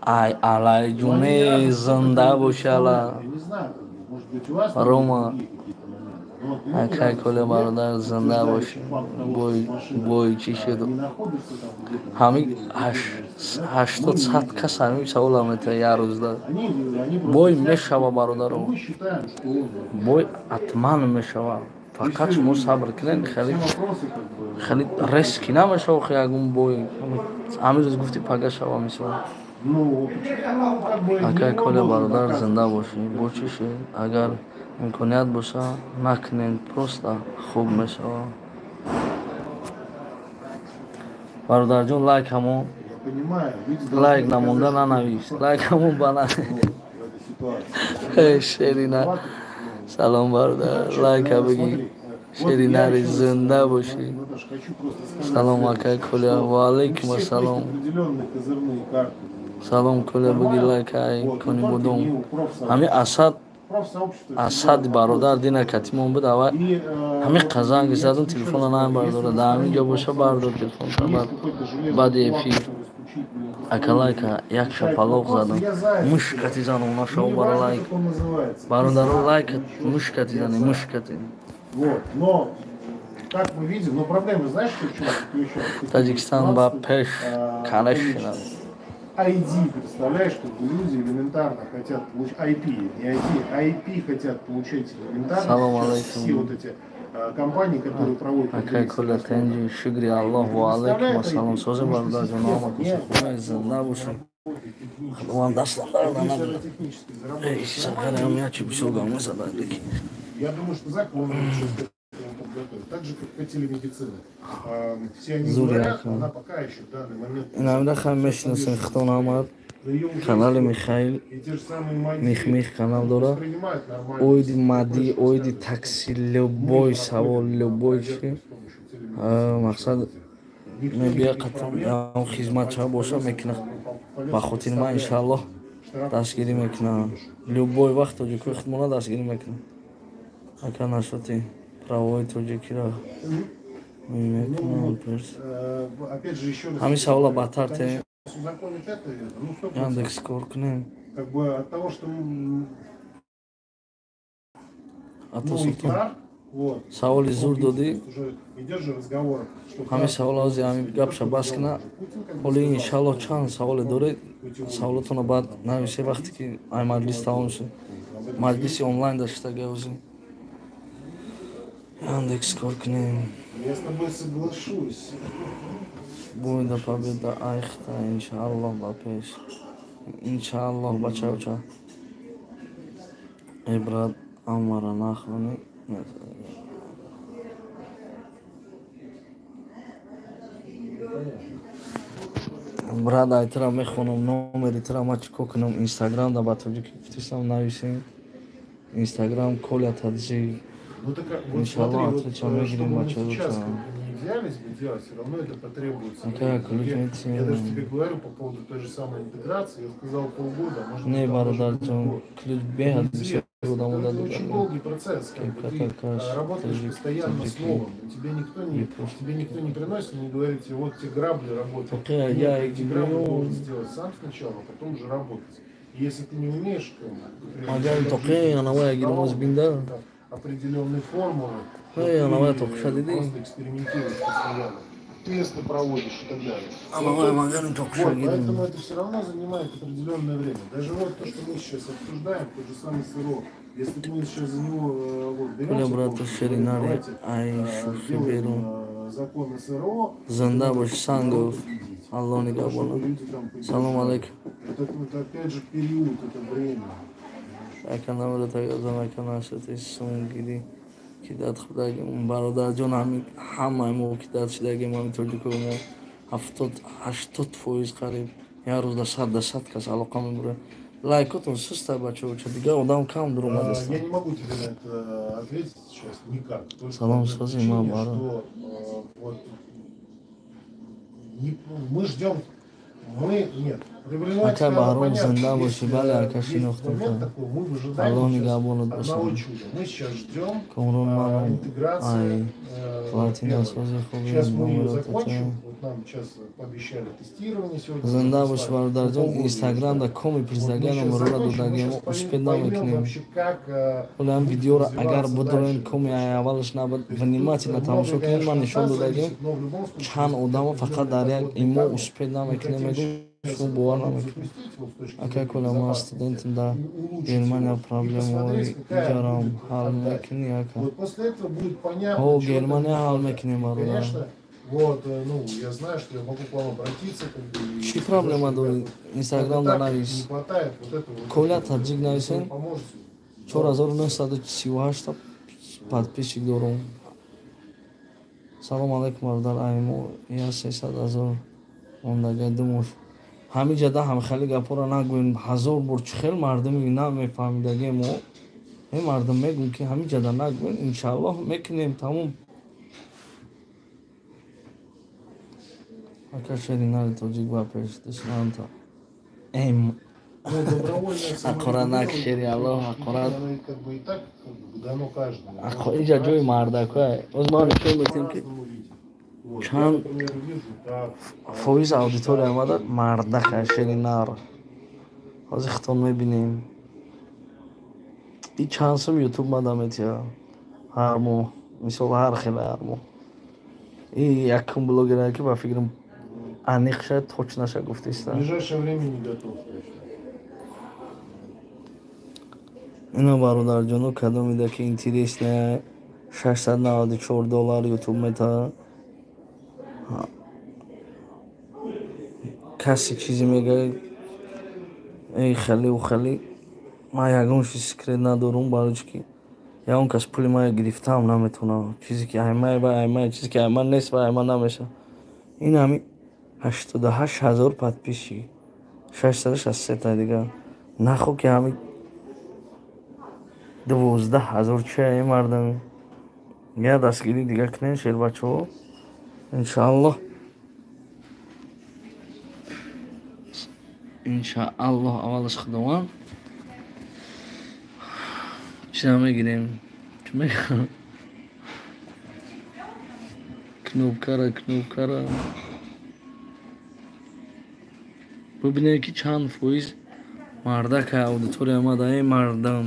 Ай алайҷуне зинда бошала. Я не знаю, как бы, может быть, у вас там Рома, другие какие-то моменты. Но вот мне акай не Коля раз бародар зинда утверждали, бошӣ. что факт того, Бой что машина, бой чӣ шуд? не находится там где-то на Ҳами севере, где-то, да, 80 мы не 100 видим. кас ҳамин савола метавад як рӯзда. Они просто Бой сидят, мешава бародаро. мы считаем, что он Бой ҳатман мешава. Фақат шумо сабр кунед, все хеле вопросы как бы хеле резки намешава охи ягон бой. Ҳамин рӯз гуфти пага шава мисол. Ну, ну, как бы Акай не Коля он должен бародар доказывать, зинда что бошӣ. Бо чӣ шуд? Агар имконият боша накунед, просто хуб мешава. Бародарҷон, лайк ҳамон Я понимаю, люди должны лайк намонда доказать, что нанавис. Лайк ҳамон ба на. в этой ситуации. Эй, Шерина. Виноваты, ну, Салом бародар, ну, лайка честно, бигӣ. смотри, вот я Шеринари еще раз, зинда бошӣ. Наташа, хочу просто сказать Салом следующее, акай Коля, что ва у алейкум всех есть ассалом. определенные козырные карты. Салом Коля, бигӣ Нормально. лайк ай Вот, но кони только будум. не у профсообщества. Ҳамин Асад Профсообщество Асад всегда бародар дина катимон буд ава И, ҳамин вот қазанг я задум тебе еще телефона раз наем говорю, бардора. если Да ҳамин ҷо у боша бардор телефон есть баъд какой-то железный баъди кулак, эфир. который стучит, блин, Ака лайка як решает шапалоқ вопросы, задам. я за это Муш всегда. кати занам Мне нашава не бара важно, лайк. как он называется. Бародаро Ты лайк за, ничего, муш кати я занем, за. муш кати. Вот, но как мы видим, но проблема, знаешь, в чем заключается? Таҷикистон ба пеш конечно. ID, представляешь, как бы люди элементарно хотят получить IP, не ID, IP хотят получить элементарно. Салам сейчас алейкум. Все вот эти компании, которые проводят Акай Коля тенҷи шукри Аллоҳ ва алайкум ассалом. Созе бародарҷон омад хона зинда бошед. Худованд дастам дарда надорад. Технически Эй, сагарам ячи бисёр гам мезадад леки. Я думаю, что закон сейчас к этому подготовят. Так же, как по телемедицине. Все они Зури говорят, Ахмад. она пока еще в данный момент... Инамда хам мешинасем хитон омад. Но её уже Канали используют. Михаил И те же самые мадии Мих-Мих канал дора. воспринимают нормально. Оиди мади, оиди такси, любой савол, любой чи. Мақсад мебия қатам хизмат ча боша мекунад. Ба хотири ман иншааллоҳ дастгирӣ мекунам. Любой вақт тоҷикои худмона дастгирӣ мекунам. Ака нашоти правои тоҷикиро мекунам перс. Опять же, еще раз... Ҳамин савола баъдтар те Узаконить это, ну, 100%. Яндекс кор кунем. Как бы от того, что Ато новый Султон. пиар, вот, Саволи зур додӣ. уже идет же разговор, что Ҳамин савола ҳози ҳамин гапша бас кина. Ҳоли иншааллоҳ чанд саволе доред, саволотонро баъд нависе вақте ки ай маҷлис тамом шуд. Маҷлиси онлайн дошта гавзем. Яндекс кор кунем. Я с тобой соглашусь. Бой да победа айхта иншааллоҳ ба пеш. Иншааллоҳ бачавча. Эй брат, амара нахони. Брат, ай тира мехонам номери тира ма чӣ кор кунам? Инстаграм да ба тоҷикӣ гуфтистам нависем. Инстаграм Коля Таджик. Ну так а, вот Иншаллах, смотри, вот, отвечу, мы чтобы говорим, мы а чё сейчас лучше? как бы не взялись бы делать, все равно это потребуется. А как, время. люди Я, эти, я даже тебе говорю по поводу той же самой интеграции, я сказал полгода, может Не, быть, там даже бародар будет ҷон, год. ключ беҳад бисёр Неизвестно. одамо Это дадо. очень долгий процесс, как бы ты Какая работаешь таджик, постоянно с таджики. новым, тебе никто не приносит и не говорит тебе, вот тебе грабли работают. Такая, Нет, я эти грабли играю. должен сделать сам сначала, а потом уже работать. И если ты не умеешь, как бы, например, Агар в тоқи жизни анавая гирмоз бинда. определенные формулы, Эй, то анавая ты тоқша диди? просто экспериментируешь постоянно. Тесты проводишь и так далее. Вот, поэтому это все равно занимает определенное время. Даже вот то, что мы сейчас обсуждаем, тот же самый СРО, если мы сейчас за него вот, беремся, давайте сделаем закон СРО, Салом алейкум. Это опять же период, это время. Бародарҷон, ҳамаи мо ки дар шидагем, ҳами тоҷикои мо 70-80% қариб як рӯз да 100 кас алоқа мебурад. Лайкотон суста, бачаҳо, ча дигар одам кам дуромадаст. Я не могу тебе на это ответить сейчас никак. Салом, сози ма бара. Мы ждем, мы нет. Ака Баҳром, зинда бошӣ. Бале, ака, шинохтам. Аллоҳ нигаҳбонат бошад. Мы сейчас ждем Комрон Малом интеграции. Ай Платина, сози хуби. Сейчас мы ее закончим. Вот нам сейчас пообещали тестирование сегодня. Зинда бошӣ, бародарҷон. Инстаграм да коми призаган номерора додагем, успед намекунем. Ҳолам видеоро агар бидорен, коми аввалаш набад, внимательно тамошо кунед. Ман нишон додагем чанд одамо фақат дар як имо успед намекунем, мегӯм, шумо бовар намекунед. Ака Коля, ман студентам дар Германия, проблемаҳои иҷарам ҳал мекунӣ, ака? Ҳо, Германия ҳал мекунем, бародар. Вот, ну, я знаю, что я могу к вам обратиться, как бы. Чӣ проблема дорӣ? Инстаграм да навис. Коля Таҷик нависен. 4938 подписчик дорум. Салом алейкум, бародар. Аймо я 300 ҳазор мондага думош. Ҳамин ҷада ҳамхели гапҳоро нагӯем. Ҳазор бор чӣ хел мардуми намефаҳмидаге мо. Э мардум, мегӯм, ки ҳамин ҷада нагӯем, иншааллоҳ мекунем, тамом. Ака Шеринари тоҷик ба пеш душманта. Эм ҳақорат нак, шери Аллоҳ, ҳақорат. Инҷа ҷои мардакое. Оз ман нишон метиҳем, ки чанд фоиз аудитория омада мардака шери нар. Ҳозир хитон мебинем. И чанд сум ютуб мада метиҳа ҳар моҳ, мисол ҳар хела ҳар моҳ. И якум блогере, ки ба фикрам аниқша, точнаша гуфтиста. В ближайшее время не готов. Ина, бародарҷоно, кадомида ки интересная, $694 ютуб мета. Касе чизе мегӯяд, эй хеле ӯ хеле, ман ягон чиз секрет надорум, барои чӣ ки ягон кас пули мая гирифтаам наметавонам. Чизе ки аймай ва аймай, чизе ки айман нест ва айман намешавад. Ин ҳами 88 000 подписчик, 663 дигар нахо, ки ҳами 12 000 чия мардами. Я дастгирӣ дигар кунем, шербачаҳо, иншааллоҳ, иншааллоҳ. Аввалаш Худованд чиза мегирем, чӣ мегӯям, кнопкара, кнопкара бибинем, ки чанд фоиз мардака аудитория омада. Эй мардам,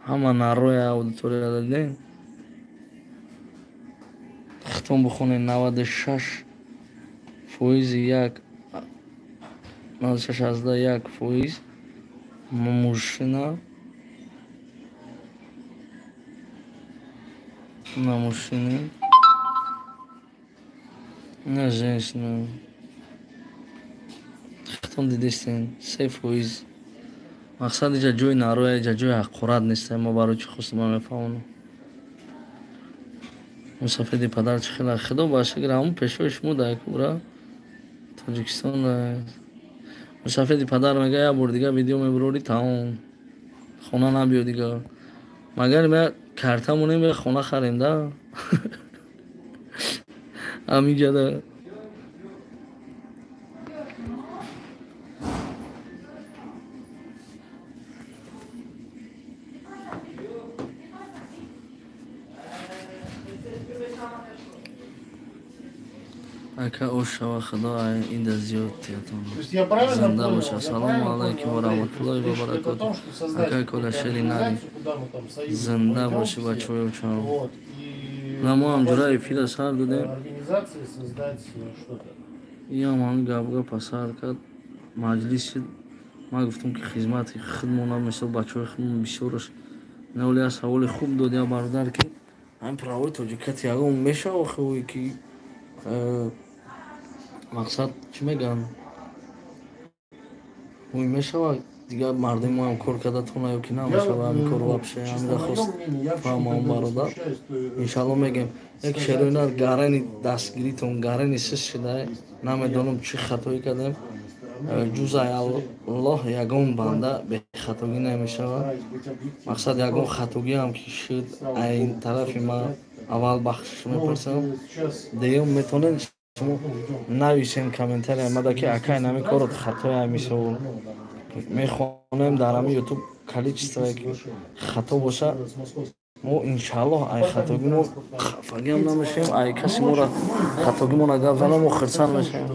ҳама нарои аудитория дадем. Хитон бихонед: 96 фоизи як, 96,1% мужчина на мужчины, на женщина. Хитон дидистен, 3%. Мақсад иҷа ҷои нароя, иҷа ҷои ҳақорат нест. Мо барои чӣ хостум, ман мефаҳмонам. Мусафиди падар чӣ хела, худо ба шукр, ҳамун пешвои шумо дар кубра Тоҷикистон. Мусафиди падар мега, як бор дига видео мебурорӣ, тамом, хона набиё дига. Магар ма карта монем, бе хона харем да ҳаминҷада. Ака, ош шава, худо инда зиёд тиятон. Зинда боша. Ассалому алайкум ва раҳматуллоҳи ва баракотуҳ. Ака Коля шери нари, зинда бошӣ, бачаҳои очам. На мо ҳам ҷура эфира сар додем. организации создать что-то. Иам ҳамин гапга пасар кард, маҷлиси ман гуфтам, ки хизмати худмона, мисол, бачаҳои худмон бисёраш навли. Саволи хуб дод я бародар, ки ҳамин правои тоҷикати ягон мешава охи, ки мақсад чӣ мегӯянд, ӯй мешава, дигар мардуми моам кор карда тона ё ки намешава ҳамин кор вообще. Ҳамира хост фаҳмам, бародар, иншалло мегем. Як шероина гарани дастгиритон гарани сис шуда, намедонам чӣ хатоӣ кардем. Ҷузай Аллоҳ ягон банда бехатогӣ намешавад. Мақсад, ягон хатогиам ки шуд, айн тарафи ман аввал бахшиш мепурсам. Дуюм, метавонед шумо нависем комментария мада, ки акай, нами корот хатоя. Мисол, мехонем дар ҳами Ютуб количествое ки хато боша, мо иншааллоҳ ай хатогӣ мо хафагиам намешавем, ай каси моро хатогимона гап зана, мо хирсанд мешавем.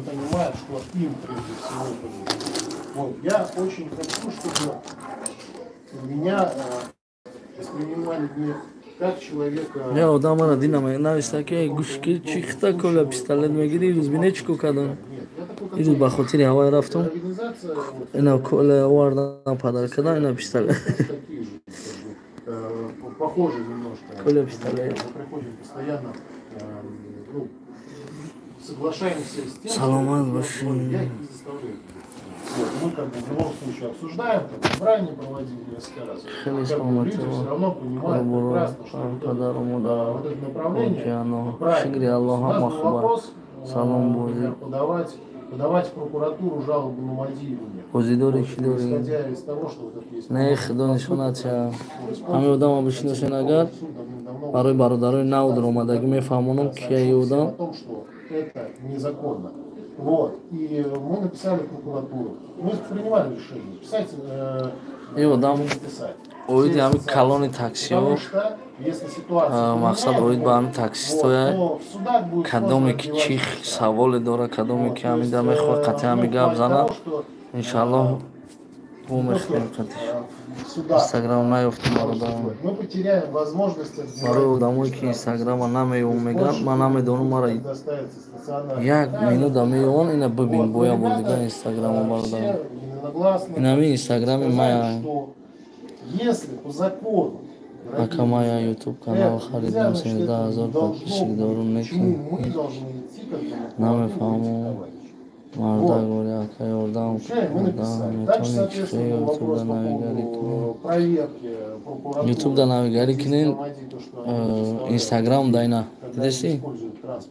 Я очень хочу, чтобы меня воспринимали не как человека. Не, одам мана динам нависта, ки гӯшки чихта, коля пистолет мегири. Рӯз бине чӣ кор кардам. Ирӯз ба хотири ҳавай рафтам, ина коля овардам, падар кардам, ина пистолет. Похоже немножко. Коля пистолет. Мы приходим постоянно, ну, соглашаемся с тем, Саломат что бошед. Я их не заставляю. Вот, мы как бы в любом случае обсуждаем, там, собрание проводили несколько раз. Хеле Как бы люди все равно понимают прекрасно, что вот это, вот это направление правильно. У нас был вопрос, например, подавать в прокуратуру жалобу на Мадиеву. Бозидори чӣ дорӣ? Исходя из того, что вот это есть. Не, худо нишонат ша. Ҳамин одама бишиносен агар, барои бародарои нав даромадагӣ мефаҳмонам, кия одам. О том, что это незаконно. Вот. И мы написали в прокуратуру. Мы принимали решение, писать И одам или не писать. Оиди ҳамин калони таксиҳо, мақсад, оид ба ҳамин таксистоя, кадоме ки чӣ саволе дора, кадоме ки ҳамида мехоҳад қатъи ҳами гап зана, иншааллоҳ вомехӯрем қатиш. Инстаграм наёфтем, бародарам. Барои одамое ки инстаграма намеёвам, мегӯянд, ман намедонам, мара як минута меёванд. Ина бибин, бо як бор дигар инстаграма, бародарам, инами инстаграми мая. Если по закону Ака, мая ютуб канал харидам, 17 000 подписчик дорум, неки намефаҳмам. Марда гори, ака, ёрдам метавонӣ, чихе ютубда навигарӣ кунем? Ютубда навигарӣ кунем, инстаграм да ина дидеси,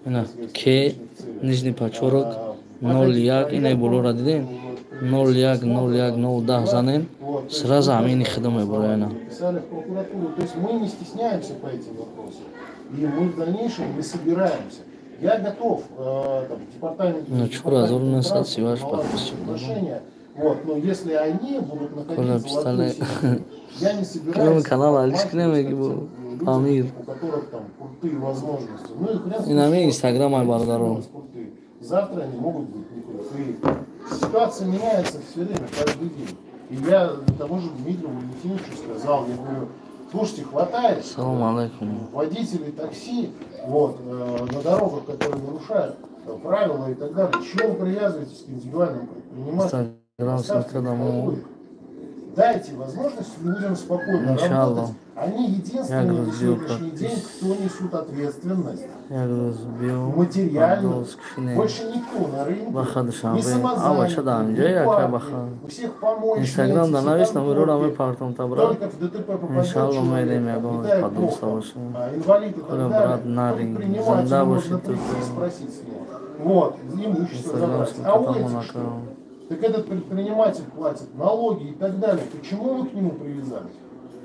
ина к нижний подчёрк 01, инаи болоро дидем, 0101010 занем, сразу ҳамини хидо мебура ина. То есть мы не стесняемся по этим вопросам. И мы в дальнейшем не собираемся. Я готов, там, департамент, Ну, 4938 подписчик. Вот, но если они будут находить золотую середину, я не собираюсь канал алиш кунем, Амир. У которых там крутые возможности. Ну и хрен. Инами инстаграм ай, бародаро. Завтра они могут быть не крутые. Ситуация меняется все время, каждый день. И я тому же Дмитрию Валентиновичу сказал, я говорю: слушайте, хватает Салом алейкум. Водителей такси, вот, на дорогах, которые нарушают правила и так далее. Чего вы привязываетесь к индивидуальным предпринимателям? Инстаграм Оставьте их в покое. Дайте возможность людям спокойно Иншаллах. Работать. Они единственные Я на грузил сегодняшний день, кто несут ответственность. Як рӯз биё. Материальную. Больше никто на рынке. Баха Не Душанбе. самозанятые, Ава чада не анҷа яка партии. баха. У всех помоечные Инстаграм да эти навис все номерора конторки. мепартом та, брат. Только в ДТП попадет Иншалло человек, медем там, ягон не дай подобство бог, там, боша. инвалид и так Коля, далее. брат, нарин. Предпринимателю Занда можно боши прийти и тут. Спросить с него. Вот, имущество Инстаграм забрать. А у ссылка этих там что? на Так этот предприниматель платит налоги и так далее. Почему вы к нему привязались?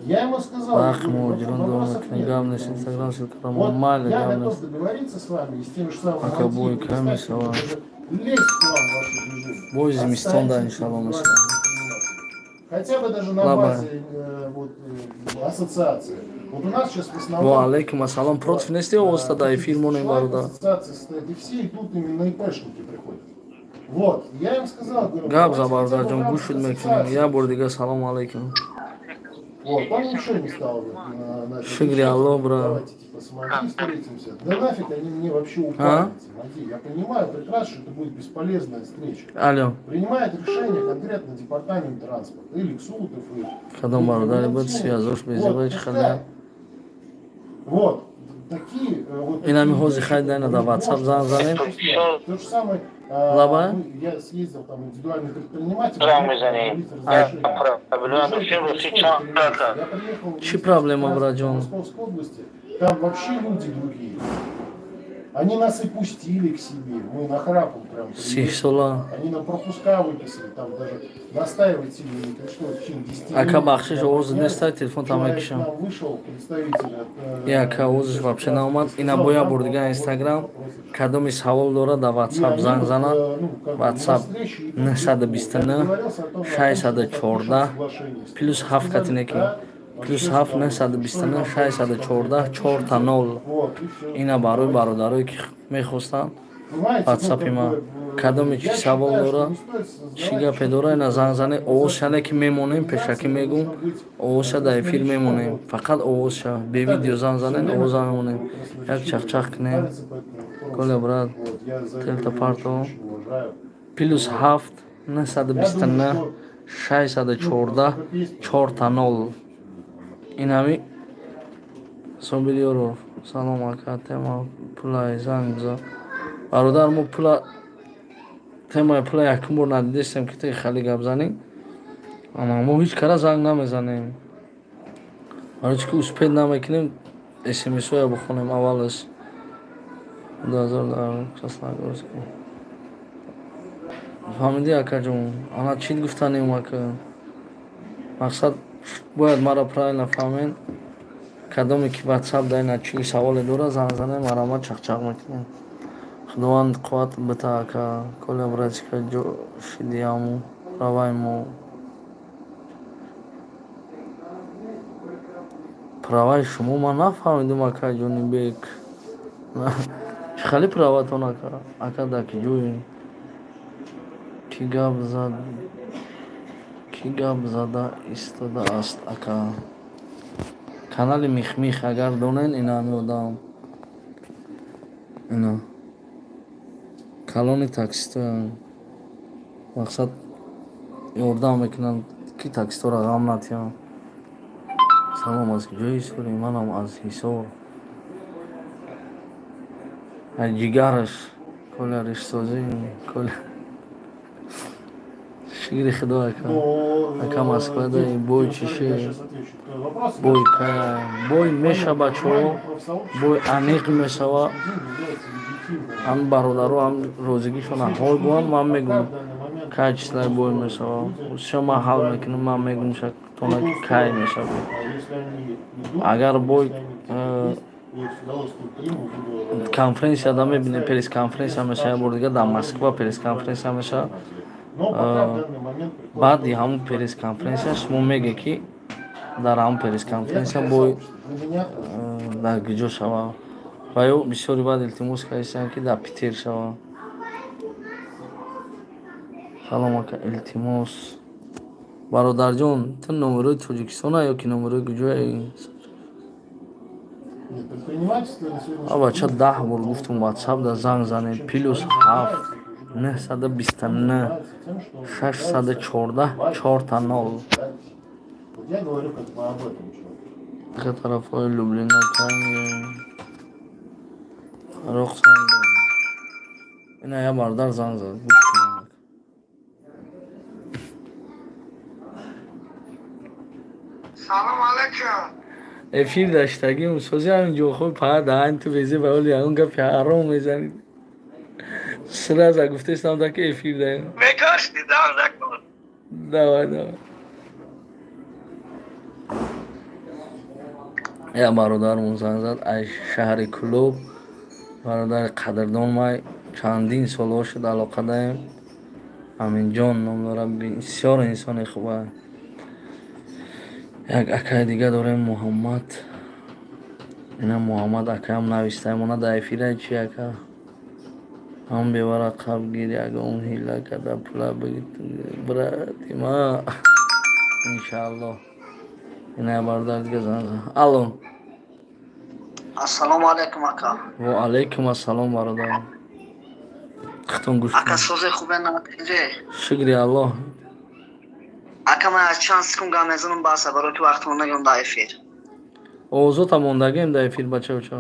Я ему сказал, я Ах, говорю, муҷирон вопросов дорам нет. гап нест, Инстаграм ссылка Вот майли я гап готов нест. Договориться с вами и с тем же самым Ака Мадиевым, бой и кам стать, мешавад. даже лезть к вам в ваше движение. Бой зимистон да Отстаньте иншалло от мешавад. предпринимателей. Хотя бы даже на Лаба. Базе вот, ассоциации. Вот у нас сейчас в основном Ва алейкум ассалом, против нести овоста да эфир монем, человек бародар. Ассоциации состоит, и все идут именно ИПшники приходят. Вот, я им сказал, говорю, Гап давайте за хотя бы бародарҷон в рамках гӯш шуд мекунем. ассоциации. Як бор дига салом алейкум. Вот, он ничего не стал на это Шукри отвечать. Аллоҳ, брат. Давайте, типа, с МАДИ встретимся. Да нафиг они мне вообще упали, МАДИ. Я понимаю прекрасно, что это будет бесполезная встреча. Алло. Принимает решение конкретно департамент транспорта или Ксутов. И... Вот, такие вот. И нам хози хайда на WhatsApp занзанем. То же самое. Я съездил там индивидуальный предприниматель. Чи проблема, братжон? В Московской области там вообще люди другие. Они нас и пустили к себе. Мы на храпом прям приехали. Они нам пропуска выписали, там даже настаивать сильно не пришлось. В течение 10 минут. Ака бахшиш, овоз не ставь, телефон там мекишам. Вышел представитель от... Я ака овозш вообще наомад. Ина боя бурдига Инстаграм. Кадоми савол дора да WhatsApp занг зана. WhatsApp 929 614 плюс 7 катинеки. Плюс 7 929 614 4 0. Ина барои бародарое ки мехостанд WhatsApp-и ма. Кадоме чи савол дора, чӣ гапе дора, ина занг зане. Овозшане ки мемонем, пешакӣ мегум, овозша дар эфир мемонем. Фақат овозша, бе видео занг занен, овоза мемонем. Як чахчах кунем. Коля, брат, телта парто. Плюс 7 929 614 4 0. Инами Собир. Салом, ака, тема пулай занг за. Бародар, мо пула темаи пула якум бор надидестем, ки ти хали гап занӣ. Ама мо ҳеҷ кара занг намезанем. Барои чӣ ки успеть намекунем смсҳоя бихонем аввалаш. 2000 дар Красногорск. Фаҳмидӣ, акаҷон? Ана чӣ гуфтанем, ака? Мақсад бояд маро правильно фаҳмед. Кадоме ки WhatsApp да ина чӣ саволе дора, занг занем, марама чахчах мекунем. Худованд қувват бита, ака. Коля, братика, ҷо шидияму равайму. Праваи шумо ман нафаҳмидум, ака Ҷонибек. Чӣ хали праватон, ака? Ака, дар ки ҷои? Кӣ гап зад? Кӣ гап зада истодааст, ака? Канали Михмих агар донен, ина ҳами одам. Ина. Калони таксистоянд. Мақсад ёрдам мекунанд, ки таксистора ғам натиҳанд. Салом, аз куҷои Ҳисорӣ? Манам аз Ҳисор. Ай ҷигараш, Коля, ришсозӣ, Коля. Шукри Худо, ака. Ака, Москва даи бой чише? Бой кая? Бой меша, бачаҳо. Бой аниқ мешава. Ҳам бародаро ҳам розигишона ҳол гӯянд, ман мегӯм кай числаи бой мешава. Ша ман ҳал мекунам, ман мегӯм тона ки кай мешава. Агар бой конференсия да мебинем, пресс-конференсия мешава, бор дига дар Москва пресс-конференсия мешава. Баъди ҳамун пресс-конференсия шумо меге, ки дар ҳамун пресс-конференсия бой дар куҷо шава. Ва ё бисёри баъд илтимос кардистанд, ки дар Питер шава. Салом, ака, илтимос. Бародарҷон, ту номерои Тоҷикистона ё ки номерои куҷое? А бача, 10 бор гуфтум, WhatsApp да занг занед. Плюс 7 929 614 4 0. Я говорю как бы об этом человеке. Тарафҳои Люблино кай? Фарух занг зад. Ина я бародар занг зад. Гӯш кунед. Салом алейкум. Эфир даштагим, сози ҳамин ҷоҳои паа даҳани ту безе ба оли ягон гапи ҳаром мезанид. Сразу гуфтестам, да ки эфир даем. Мекашти, дам накун. Давай, давай. Я бародармон занг зад аз шаҳри Кӯлоб. Бародари қадрдон май, чандин солҳо шуд алоқа даем. Аминҷон ном дорад, бисёр инсони хуба. Як акаи дига дорем, Муҳаммад. Ина Муҳаммад акаам навистаем, она дар эфира чи, ака? Ҳам бевара қаб гир, ягон ҳила карда пула брати ма. Иншааллоҳ. Ина я бародар дига занг зад. Алло. Ассалому алайкум, ака. Ва алайкум ассалом, бародар. Хитон гӯш. Ака, сози хубе, натиҷе? Шукри Аллоҳ. Ака, ман аз чанд секунд гап мезанам, баса, барои ки вақтмон нагирам дар эфир. Овозота мондагем дар эфир, бачаоча.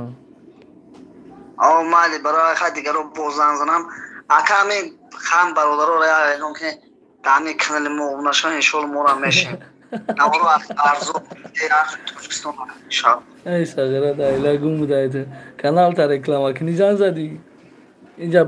О, майли, барои хай дигаро боз занг занам. Ака, ҳамин хан бародароро я эълон кунед, дар ҳамин канали мо обуна шаванд, иншоалло моро мешем. Наворо арзо Тоҷикистон, иншоалло. Эй, сағира, дайла гум будаед. Каналта реклама кунӣ, зан задӣ. Инҷа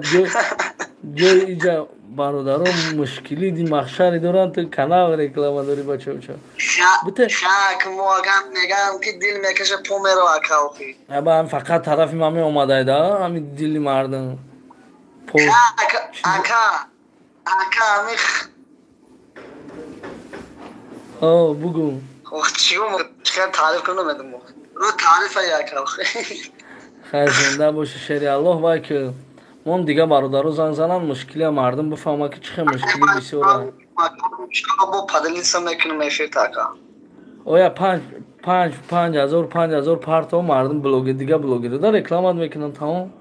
ҷои инҷа бародаро мушкили ди махшаре доранд, ту канал реклама дорӣ, бачаоча. Шак мо агар мегам ки дил мекаша, по меро, ака, охи. Аба ҳам фақат тарафи ман меомадаед, а ҳамин дили мардум. Ака, ака, ҳамин О, бугу. Ох, чӣ чӣ таъриф кунам, намедонам. Рӯ таърифа, ака. Хайр, зинда боши, шери Аллоҳ. Вай ки мон дига бародаро занг зананд, мушкилия мардум бифаҳма, ки чӣ хел мушкили бисёра. Бо поделиться мекунем эфир, ака. Оя, панҷ 5000, 5000 парто, мардум блогер, дига блогерда рекламат мекунанд, тамом.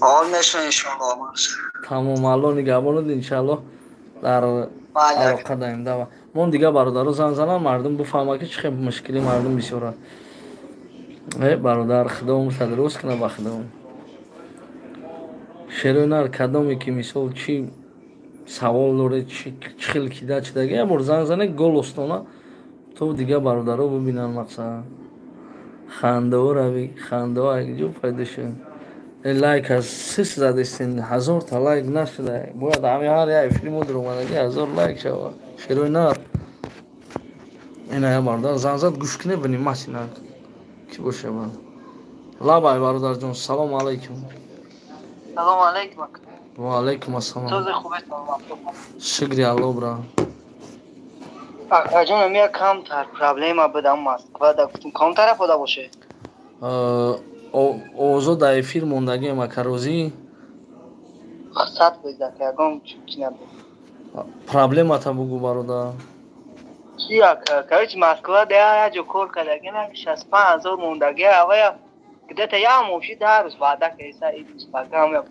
Фаъол мешавем, иншоалло. Тамом, Аллоҳ нигаҳбонад, иншоаллоҳ дар алоқа даем. Дава мон дига бародаро занг зананд, мардум бифаҳма, ки чӣ хел мушкили мардум бисёра. Э, бародар, худо садрост кунад ба худо. Шерои кадоме ки мисол чӣ савол доред, чӣ хел кида чидаги, як бор занг занед голостона, то дига бародаро бибинанд. Мақсад хандао рави, хандао ҷо пайдо шуд. Лайк аз сис задестин, 1000-та лайк нашуда. Бояд ҳами ҳар як эфири мо дуромадаги 1000 лайк шава. Шерои нар, ина я бародар занг зад, гӯш кунед, внимательно ки боша. Лабай, бародарҷон, салому алайкум. Салому алайкум. Ва алайкум ассалом. Сози хубе? Шукри Алло, бра. Акаҷон, ами камтар проблема будам Москва да, гуфтум, кам тараф ода боше. Овозо дар эфир мондагием, ака, розӣ? 100%, ака, ягон чи набуд. Проблемата бугу, бародар. Чи, ака, короче, Москва да як ҷо кор кардагим, 65 000 мондаги, авая где-то як моши 10 рӯз ваъда кардиса, ирӯз пагам я.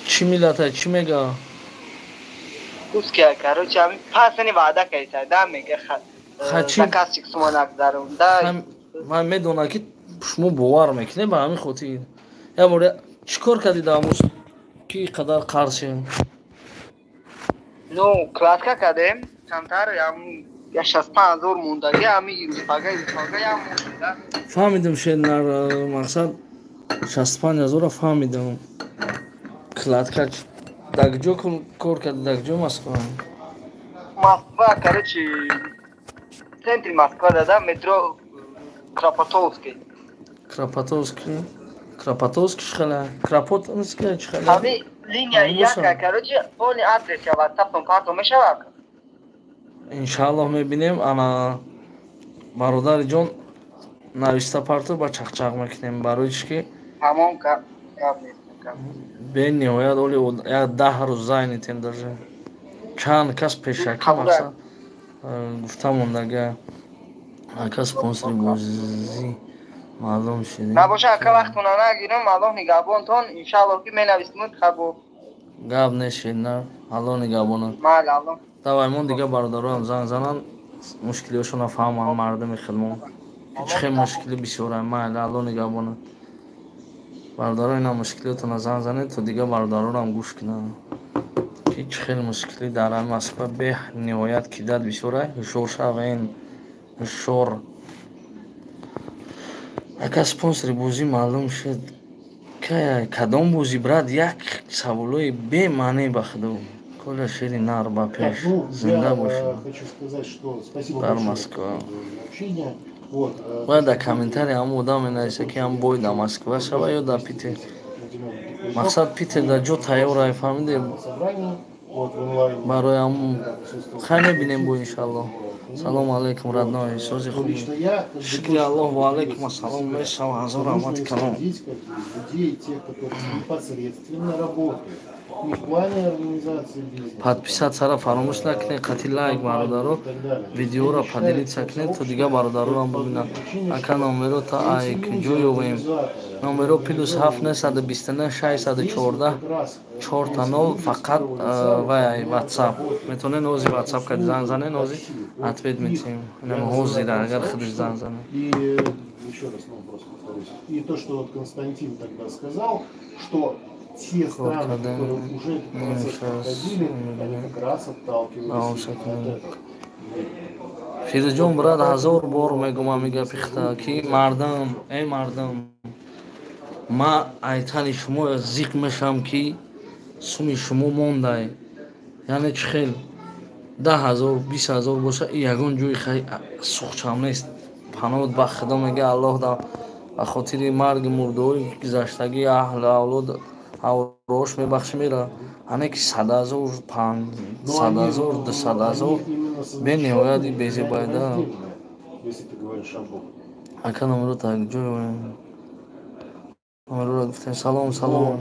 Чӣ миллата, чӣ мега? Русский, короче, ами пасани ваъда кардиса да, мега, заказчик сума нагзарум да. Ман медонам, ки шумо бовар мекунед, ба ҳамин хотир як бор чӣ кор кардӣ дар ки қадар қарз шед? Ну, кладка кардем камтар, я 65 000 мондаги, ами ирӯз пага, ирӯз пага як мошида. Фаҳмидам, шед, мақсад 65 000-ро фаҳмидам. Кладка дар куҷо кор карди, дар куҷо Москва? Москва, короче, центри Москва дада, метро Кропотовский. Кропотовский, Кропотовский чихела, Кропотовский чихела? Ами линия яка, короче, полный адрес я ватсаптон парто мешавад. Иншааллоҳ, мебинем. Ана, бародари ҷон, нависта парто, ба чақчақ мекунем, барои чӣ ки Тамом, гап нест. Бениҳоят оли як 10 рӯз зайнитем, даже чанд кас пешакӣ, мақсад, гуфта мондага. Ака, спонсори бозӣ маълум шуд? Набоша, ака, вақтона нагирам. Аллоҳ нигаҳбонтон, иншааллоҳ, ки менависмуд хабо. Гап нешед, на, Аллоҳ нигаҳбонад. Майли, Аллоҳ. Давай, мон дига бародароам занг зананд, мушкилиҳошона фаҳманд мардуми хидмон, чӣ хел мушкили бисёра. Майли, Аллоҳ нигаҳбонад. Бародаро, ина мушкилиётона занг занед, то дига бародарорам гӯш кунанд, ки чӣ хел мушкилӣ дар ҳами Москва бениҳоят кидат бисёра. Ҳушёр шавен, ҳушёр. Ака, спонсори бозӣ маълум шуд? Кадом бозӣ, брат? Як саволои бемаъне, ба худо. Коля, шери нар, ба пеш, зинда бошед. Дар Москва бояд дар комментария ҳам одам менависа, ки ҳам бой дар Москва шава ё дар Питер. Мақсад, Питер дар ҷо тайёр, фаҳмиде, барои ҳам хай мебинем бо, иншаллоҳ. Салому алайкум, родной, сози, хуб, шукри Аллоҳ. Ва алайкум ассалом, мешава, ҳазор раҳмати калом. Людей, тех, которые непосредственно работают. Не в плане организации бизнеса. Подписаться фаромӯш накунед, қати лайк, бародаро, видеоро поделиться кунед, то дигар бародаронам бибинанд. Ака, номеро та ай куҷо ёбем? Номеро +7 929 614 0000, фақат вай Ватсап. Метавонед ҳози Ватсап кади занг занед, ҳози ответ метиҳем. Инам ҳозира, агар худаш занг занед. И еще раз, ну, просто повторюсь. И то, что вот Константин тогда сказал, что те страны, которые уже этот процесс проходили, они как раз отталкивались от этого. Фирӯзҷон, брат, ҳазор бор мегум ами гапи хита, ки мардам, эй мардам, ма айтани шумо зиқ мешавам, ки суми шумо мондай. Яъне чӣ хел 10 000, 20 000 боша, и ягон ҷои сухчам нест. Паноҳ ба Худо, мега Аллоҳ, ба хотири марги мурдои гузаштагӣ, аҳлу авлод ҳаврош мебахши, мера. Ане ки 100 000, 500 000, 200 000 бениҳоят безебайда. Ака, номеро так ҷой, номероро гуфтем. Салом, салом,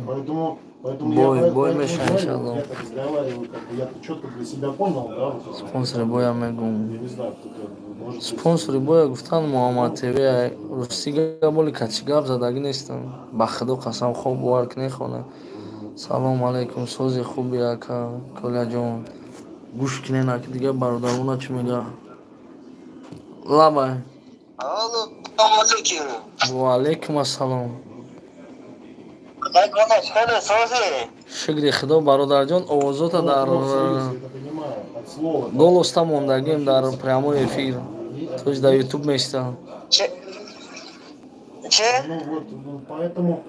бой бой меша, иншалло. Спонсори боя мегум. Спонсори боя гуфтан Муҳаммад ТВ. Русти гап, боли качи гап задагӣ нестам, ба Худо қасам, хоб бовар кунед, хона. Салом алайкум, сози хуби, ака Коляҷон. Гӯш кунед, ака, дигар бародарона чӣ мега. Лабай. Ва алайкум ассалом. Шукри Худо, бародарҷон. Овозота дар голоста мондагим дар прямой эфир, то есть дар Ютуб места.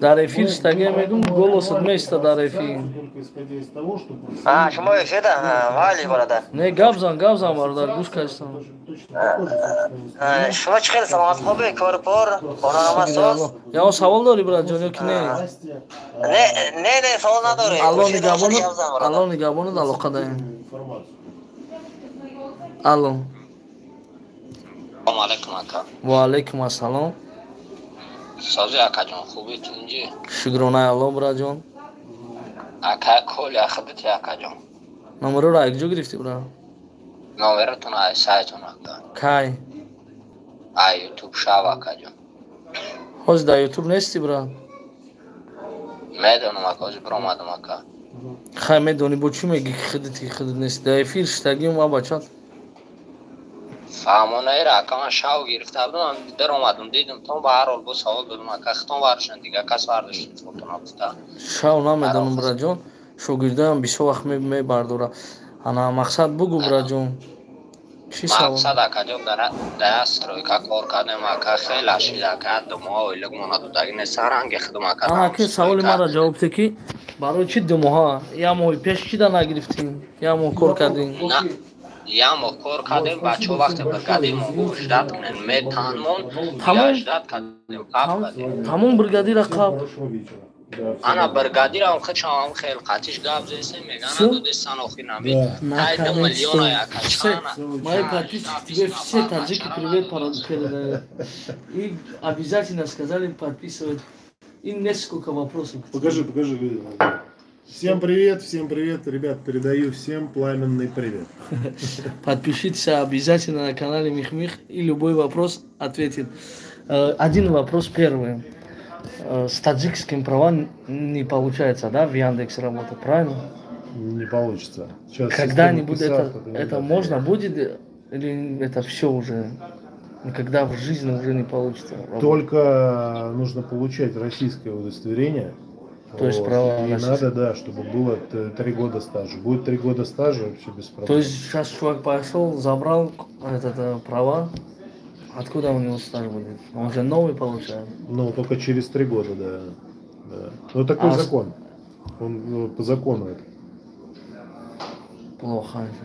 Дар эфир штаге мегум, голосат места дар эфир. Шумо эфирда вали, бародар. Не, гап зан, гап зан, бародар, гӯш кастам. Шумо чӣ хел, саломат, хубе, корпор, хонанама соз? Ягон савол дорӣ, братҷон, ё ки не? Не, не, не, савол надорем. Алло нигаҳбонат, алоқа даем. Алло. Алайкум, ака. Ва алайкум ассалом. Сози, акаҷон, хуби, тинҷи? Шукронаи Алло, братҷон. Ака Коля, худати, акаҷон. Номероро якҷо гирифтӣ, бра? Номеротон ай сайтон, ака. Кай? Ай Ютуб шав, акаҷон. Ҳозир дар Ютуб нестӣ, бра? Медонам, ака, ҳозир биромадам, ака. Хай, медонӣ, бо чӣ мегӣ, ки худати, худат нестӣ? Дар эфир штагим, ма бачат. Фаҳмонаира, ака, ман шав гирифта будам, даромадам, дидам тон, ба ҳар ҳол бо савол додам, ака, хитон варшан, дига кас вардошт телефонтона гуфта. Шав намедонам, браҷон, шогирдаам бисёр вақт мебардора. Ана, мақсад бугу, браҷон. Чӣ савол? Мақсад, акаҷон, дар стройка кор кардем, ака, хеле шид, ака, 2 моҳ ойлик мона додаги нест, ранги худум, ака. Ана, ки саволи мара ҷавоб те, ки барои чӣ 2 моҳа? Як моҳи пеш чӣ да нагирифтем? Як моҳ кор кардем. Як моҳ кор кардем, бачаҳо вақте бригадир мо гуфт, ждать кунем, метанмон, ждать кардем, қаб кардем. Тамом бригадира қаб. Ана, бригадирам худшам хел қатиш гап зесем, меган надодесан, охир наби тай 2 миллиона, яка чана. Мои подписчики тебе все, таджики, привет передают и обязательно сказали подписывать, и несколько вопросов. Покажи, покажи людям. Всем привет, ребят, передаю всем пламенный привет. Подпишитесь обязательно на канале Михмих, и любой вопрос ответит. Один вопрос первый. С таджикским правом не получается, да, в Яндекс работать, правильно? Не получится. Когда-нибудь это можно будет или это все уже никогда в жизни уже не получится? Работать? Только нужно получать российское удостоверение. То есть права. И надо, да, чтобы было 3 года стажа. Будет 3 года стажа, вообще без проблем. То есть сейчас чувак пошел, забрал этот, права. Откуда у него стаж будет? Он же новый получает. Ну, только через 3 года, да. Ну, такой закон. Он, ну, по закону это. Плохо это.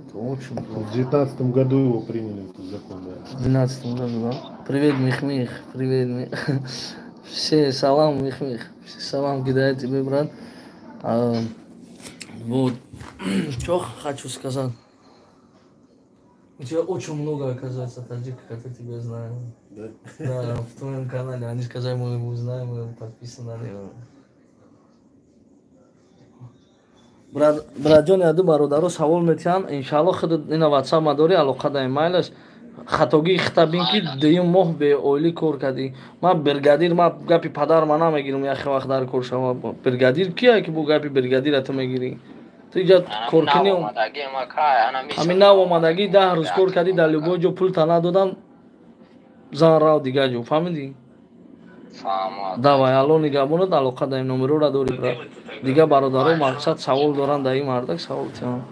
Это очень плохо. В 19-м году его приняли, этот закон, да. В 12-м году, да? Привет, Михмих, привет, Мих. Все салам, Михмих. Все салам кидает тебе, брат. А, вот. Что хочу сказать. У тебя очень много, оказывается, таджиков, которые тебя знают. Да? Да, в твоем канале. Они сказали, мы его знаем, мы его подписаны на него. Братҷони аду бародаро савол метиҳанд, иншаалло худ ина WhatsApp ма дори, алоқа даем, майлаш. Хатогии хита бин ки дуюм моҳ беоилӣ кор кардӣ. Ман бригадир, ман гапи падар ма намегирам, яхе вақт дар кор шава. Бригадир кия ки бо гапи бригадира ту мегирӣ? Ту иҷа коркунӣ ҳамин нав омадагӣ 10 рӯз кор кардӣ, дар любой ҷо пулта надодам, зан рав дигар ҷо, фаҳмидӣ? Давай, алло нигаҳбонат, алоқа даем, номерора дори, брат. Дигар бародаро мақсад савол доранд, дар ин мардак савол тиҳанд.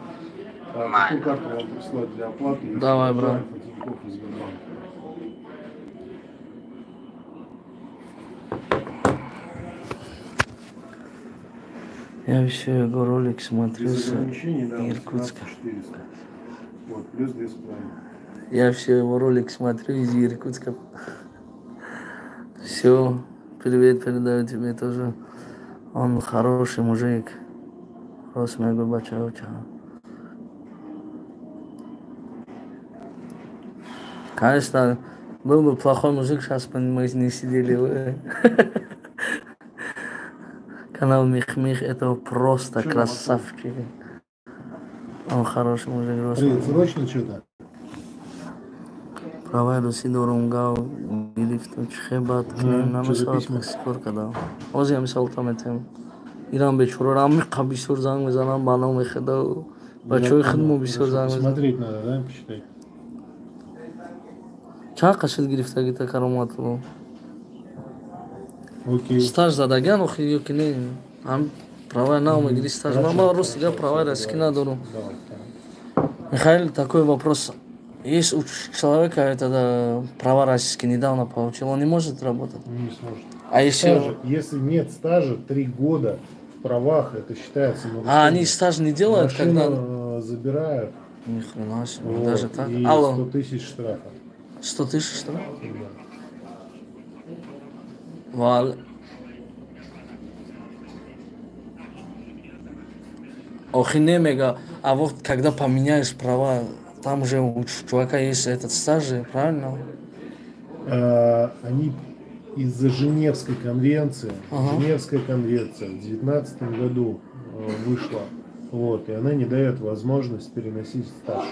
Давай, брат. Я все его ролик смотрю с Иркутска. Вот, плюс 2,5. Я все его ролик смотрю из Иркутска. Все, привет передаю тебе тоже. Он хороший мужик. Конечно, был бы плохой мужик, сейчас бы мы не сидели. Канал Мих-Мих, это просто красавчик. Он хороший мужик. Привет, срочно что-то? Права Руси дорум гав гирифту чихе бад кунем намешавад такси кор кардам. Ҳозир ҳами саволта метем. Ирам бечораро ҳамиқа бисёр занг мезанам ба номи худо. Бачаҳои худмо бисёр занг мезанам. Смотреть надо, да, почитать. Чанд қашид гирифтагита Кароматулло? Окей. Стаж задагиан охи ё ки не? Ҳам права нав мегири стаж. Ман рости гап праваи российский надорам. Михаил, такой вопрос. Есть у человека это права российские недавно получил, он не может работать? Не сможет. А если... Стажа, если нет стажа, 3 года в правах, это считается нарушением. А они стаж не делают, машину, когда... забирают. Ни хрена себе, вот, даже так? И Алло. 100 тысяч штрафа. 100 тысяч штрафа? Да. Вал. Ох, не мега. А вот когда поменяешь права... Там же у чувака есть этот стаж, правильно? Они из-за Женевской конвенции, ага. Женевская конвенция в 2019 году вышла, вот, и она не дает возможность переносить стаж.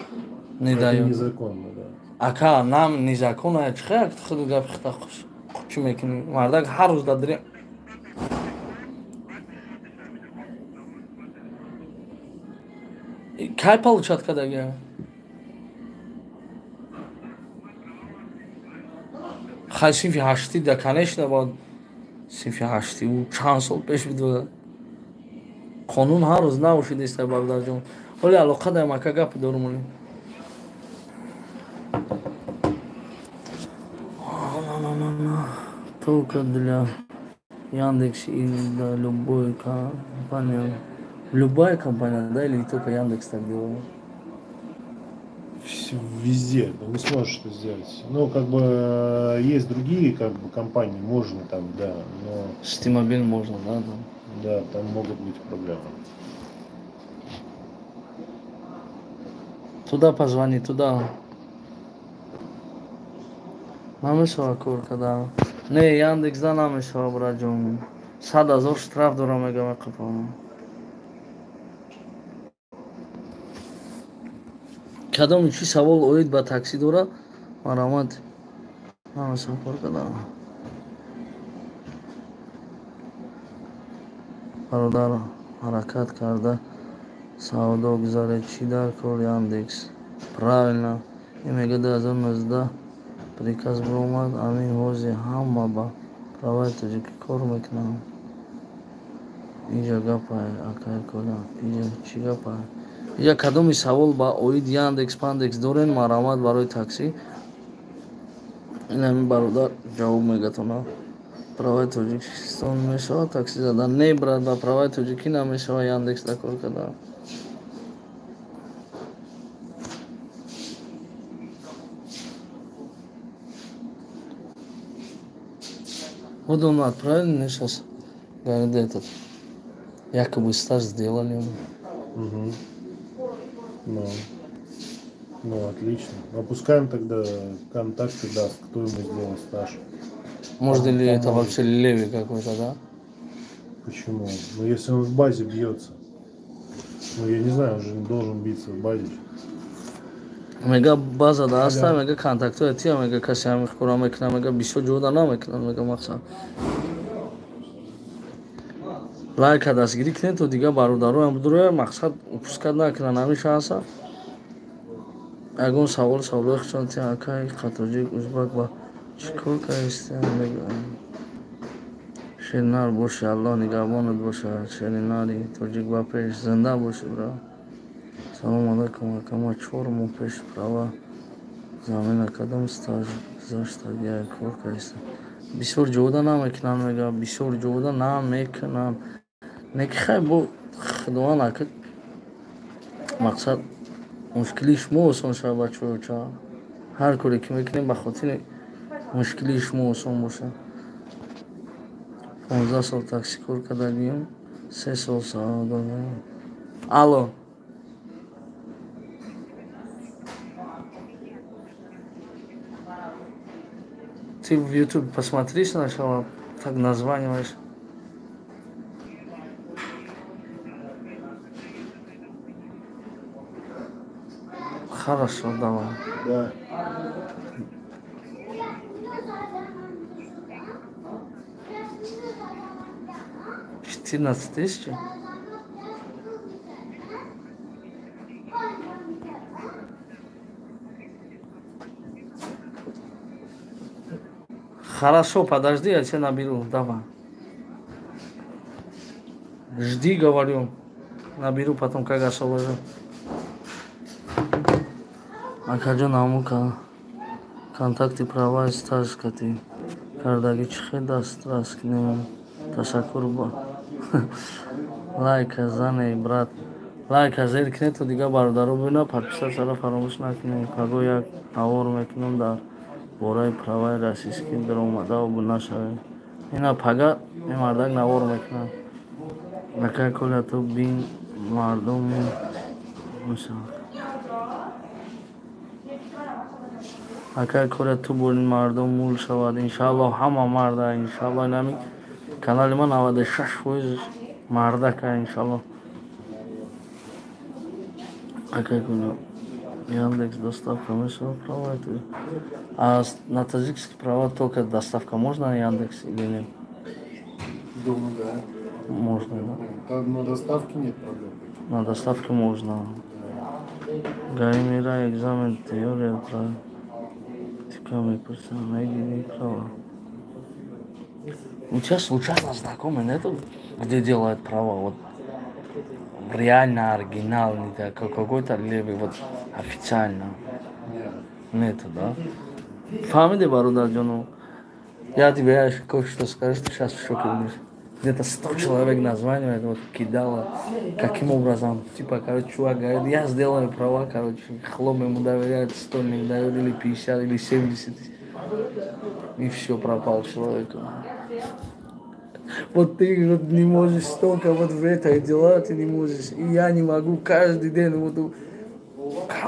Не это дает. Незаконно, да. Ака, нам незаконно, мардак ҳар рӯз дар кай получат кадага? Хай синфи ҳаштӣ да, конечно, бод синфи ҳаштӣ ӯ чанд сол пеш буд. Қонун ҳар рӯз нав шудааст, бародарҷон. Ҳоли алоқа даем, ака, гап дорум. Оли только для Яндекс или для любой компании. Любая компания, да, или только Яндекс так делает? Везде, ты не сможешь это сделать. Ну, как бы, есть другие, как бы, компании, можно там, да, но... Ситимобил можно, да, да? Да, там могут быть проблемы. Туда позвони, туда. Намешава кор када. Не, Яндекс да намешава, братҷон. 100 000 штраф дорам, мегам, қапам. Кадом чӣ савол оид ба таксӣ дорад, марҳамат. Намешава кор кардам. Бародар, ҳаракат карда савдо гузаред, чӣ дар кор Яндекс? Правильно. Ин мега 2019 приказ баромад, ҳамин ҳозир ҳама ба праваи тоҷикӣ кор мекунанд. Инҷа гапай, акай Коля, инҷа чӣ гапай? Инҷа кадоми савол ба оид Яндекс, Пандекс дорен, марҳамат барои таксӣ. Ин ҳамин бародар ҷавоб мегатона. Праваи Тоҷикистон мешавад таксӣ задан? Не, брат, ба праваи тоҷикӣ намешавад Яндекс да кор кардан. Вот он отправили мне сейчас, говорит, этот, якобы стаж сделали ему. Угу. Ну, отлично. Опускаем тогда контакты, даст, кто ему сделал стаж. Может, или это вообще левый какой-то, да? Почему? Ну, если он в базе бьется. Ну, я не знаю, он же должен биться в базе. Мега база да аста, мега контактҳоя тия, мега касе ҳамин кора мекунад, мега бисёр ҷода намекунад, мега мақсад. Лайка дастгирӣ кунед, то дигар бародароям будуроя мақсад упускат накунанд ҳамин шанса. Ягон савол саволои худшон тия, акай қатоҷик узбак ба чӣ кор кардистиям мега. Шеринар боши, Аллоҳ нигаҳбонат бошад. Шеринари тоҷик ба пеш, зинда боши, бра. Салом алайкум, ака, ма 4 моҳ пеш права замина кардам, стаж гузаштагия кор кардистам. Бисёр ҷода намекунам, мега, бисёр ҷода намекунам. Не ки хай бо худованд ака мақсад мушкилии шумо осон шавад, бачаҳо. Ҳар коре ки мекунем ба хотири мушкилии шумо осон бошад. 15 сол такси кор кардагием, 3 сол савдо. Алло. Ты в YouTube посмотри сначала, так названиваешь. Хорошо, давай. Да. 14 тысяч? Хорошо, подожди, я тебя наберу. Давай. Жди, говорю. Наберу потом, как освобожу. Акаҷон, ҳамун контакти права стаж кати кардаги чӣ хел дастрас кунем? Ташаккур. Лайка зане, брат. Лайка зер кунед, то дигар бародаро бибинад. Подписатьсяро фаромӯш накунед. Паго як навор мекунам дар бораи праваи российский даромада обуна шавед. Ина пага ин мардак навор мекунад. Акай Коля, ту бин мардум мешавад. Акай Коля, ту борин мардум мул шавад. Иншааллоҳ ҳама марда, иншааллоҳ. Инами канали ман 96% мардака, иншааллоҳ. Акай Коля, Яндекс доставка мешавад права? А на таджикские права только доставка можно на Яндекс или нет? Думаю, да. Можно, да? Там на доставке нет проблем. На доставке можно. Да. Гаймира, экзамен, теория, практика, права. У тебя случайно знакомый нету, где делают права? Вот реально оригинал, не так, какой-то левый, вот официально. Нет. Нету, да? Фамилия бародарҷону. Я тебе кое-что скажу, ты сейчас в шоке будешь. Где-то 100 человек названивает, вот кидало. Каким образом? Типа, короче, чувак говорит, я сделаю права, короче, хлоп ему доверяет, 100 не дает, или 50, или 70. И все, пропал человеку. Вот ты вот не можешь столько вот в это дела, ты не можешь. И я не могу каждый день, вот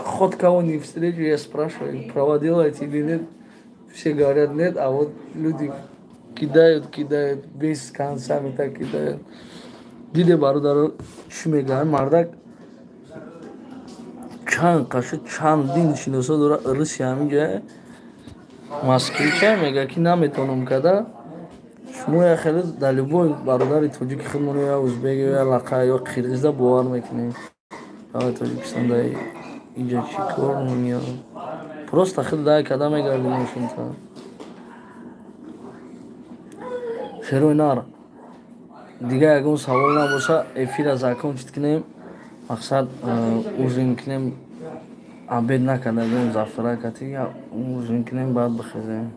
хоть кого не встречу, я спрашиваю, права делаете или нет. Все говорят нет, а вот люди кидают, кидают, без конца так кидают. Диде бародаро чӣ мегӯянд, мардак чанд қаша чандин шиносо дора, русия ҳаминҷа москвича, мега ки наметонам када. Шумо я хеле дар любой бародари тоҷики худмон я узбек я лақа ё қирғизда бовар мекунем. Давай Тоҷикистон да инҷа чӣ кор меёрам? Просто хел дай када мегардим мошинта. Шерои нар. Дигар ягон савол набоша, эфира закончить кунем. Мақсад ужин кунем, обед накардагем, завтрак кати ужин кунем, баъд бихезем.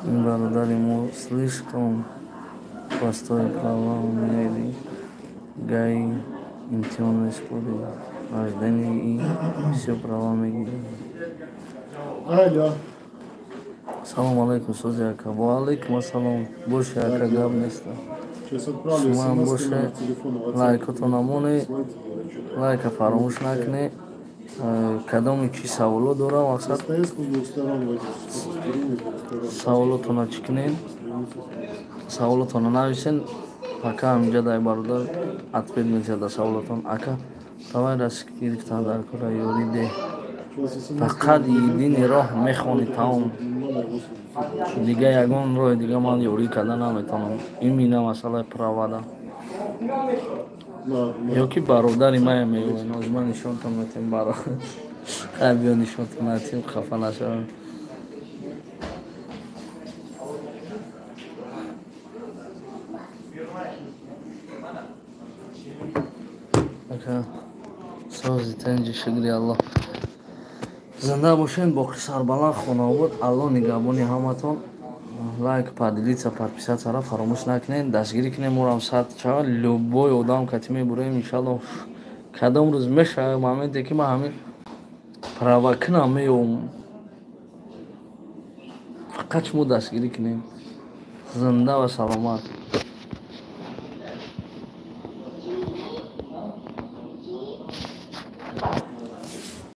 Ин бародари мо слишком простое права умели. Гаи имтиҳон месупорид, рождение и все права мегиред. Алло. Салом алейкум, сози ака. Ва алейкум ассалом. Боши ака, гап неста. Шумоам боше, лайкото намоне, лайка фаромӯш накунед. Кадоми чӣ саволо дорам, мақсад саволотона чӣ кунед, саволотона нависен. Ака, ҳаминҷа дай бародар ответ метиҳад да саволатон. Ака, давай гирифтан дар кора ёрӣ деҳ. Фақат единый роҳ мехонӣ, тамом. Дига ягон роҳи дига ман ёрӣ карда наметавонам. Имина масъалаи правада. Ё ки бародари мая меёвен, ҳозир ман нишонтон метем баро. Хай, биё нишонтон натем, хафа нашавем. Ака, сози тенҷи, шукри Аллоҳ. Зинда бошед, боқӣ сарбаланд, хонаобод, Аллоҳ нигаҳбони ҳаматон. Лайк, поделиться, подписаться фаромӯш накунед, дастгирӣ кунед, морам сад шавад, любой одам кати мебурем, иншаллоҳ. Кадом рӯз мешавад моменте ки ман ҳамин права кунам, меёвам. Фақат шумо дастгирӣ кунед. Зинда ва саломат.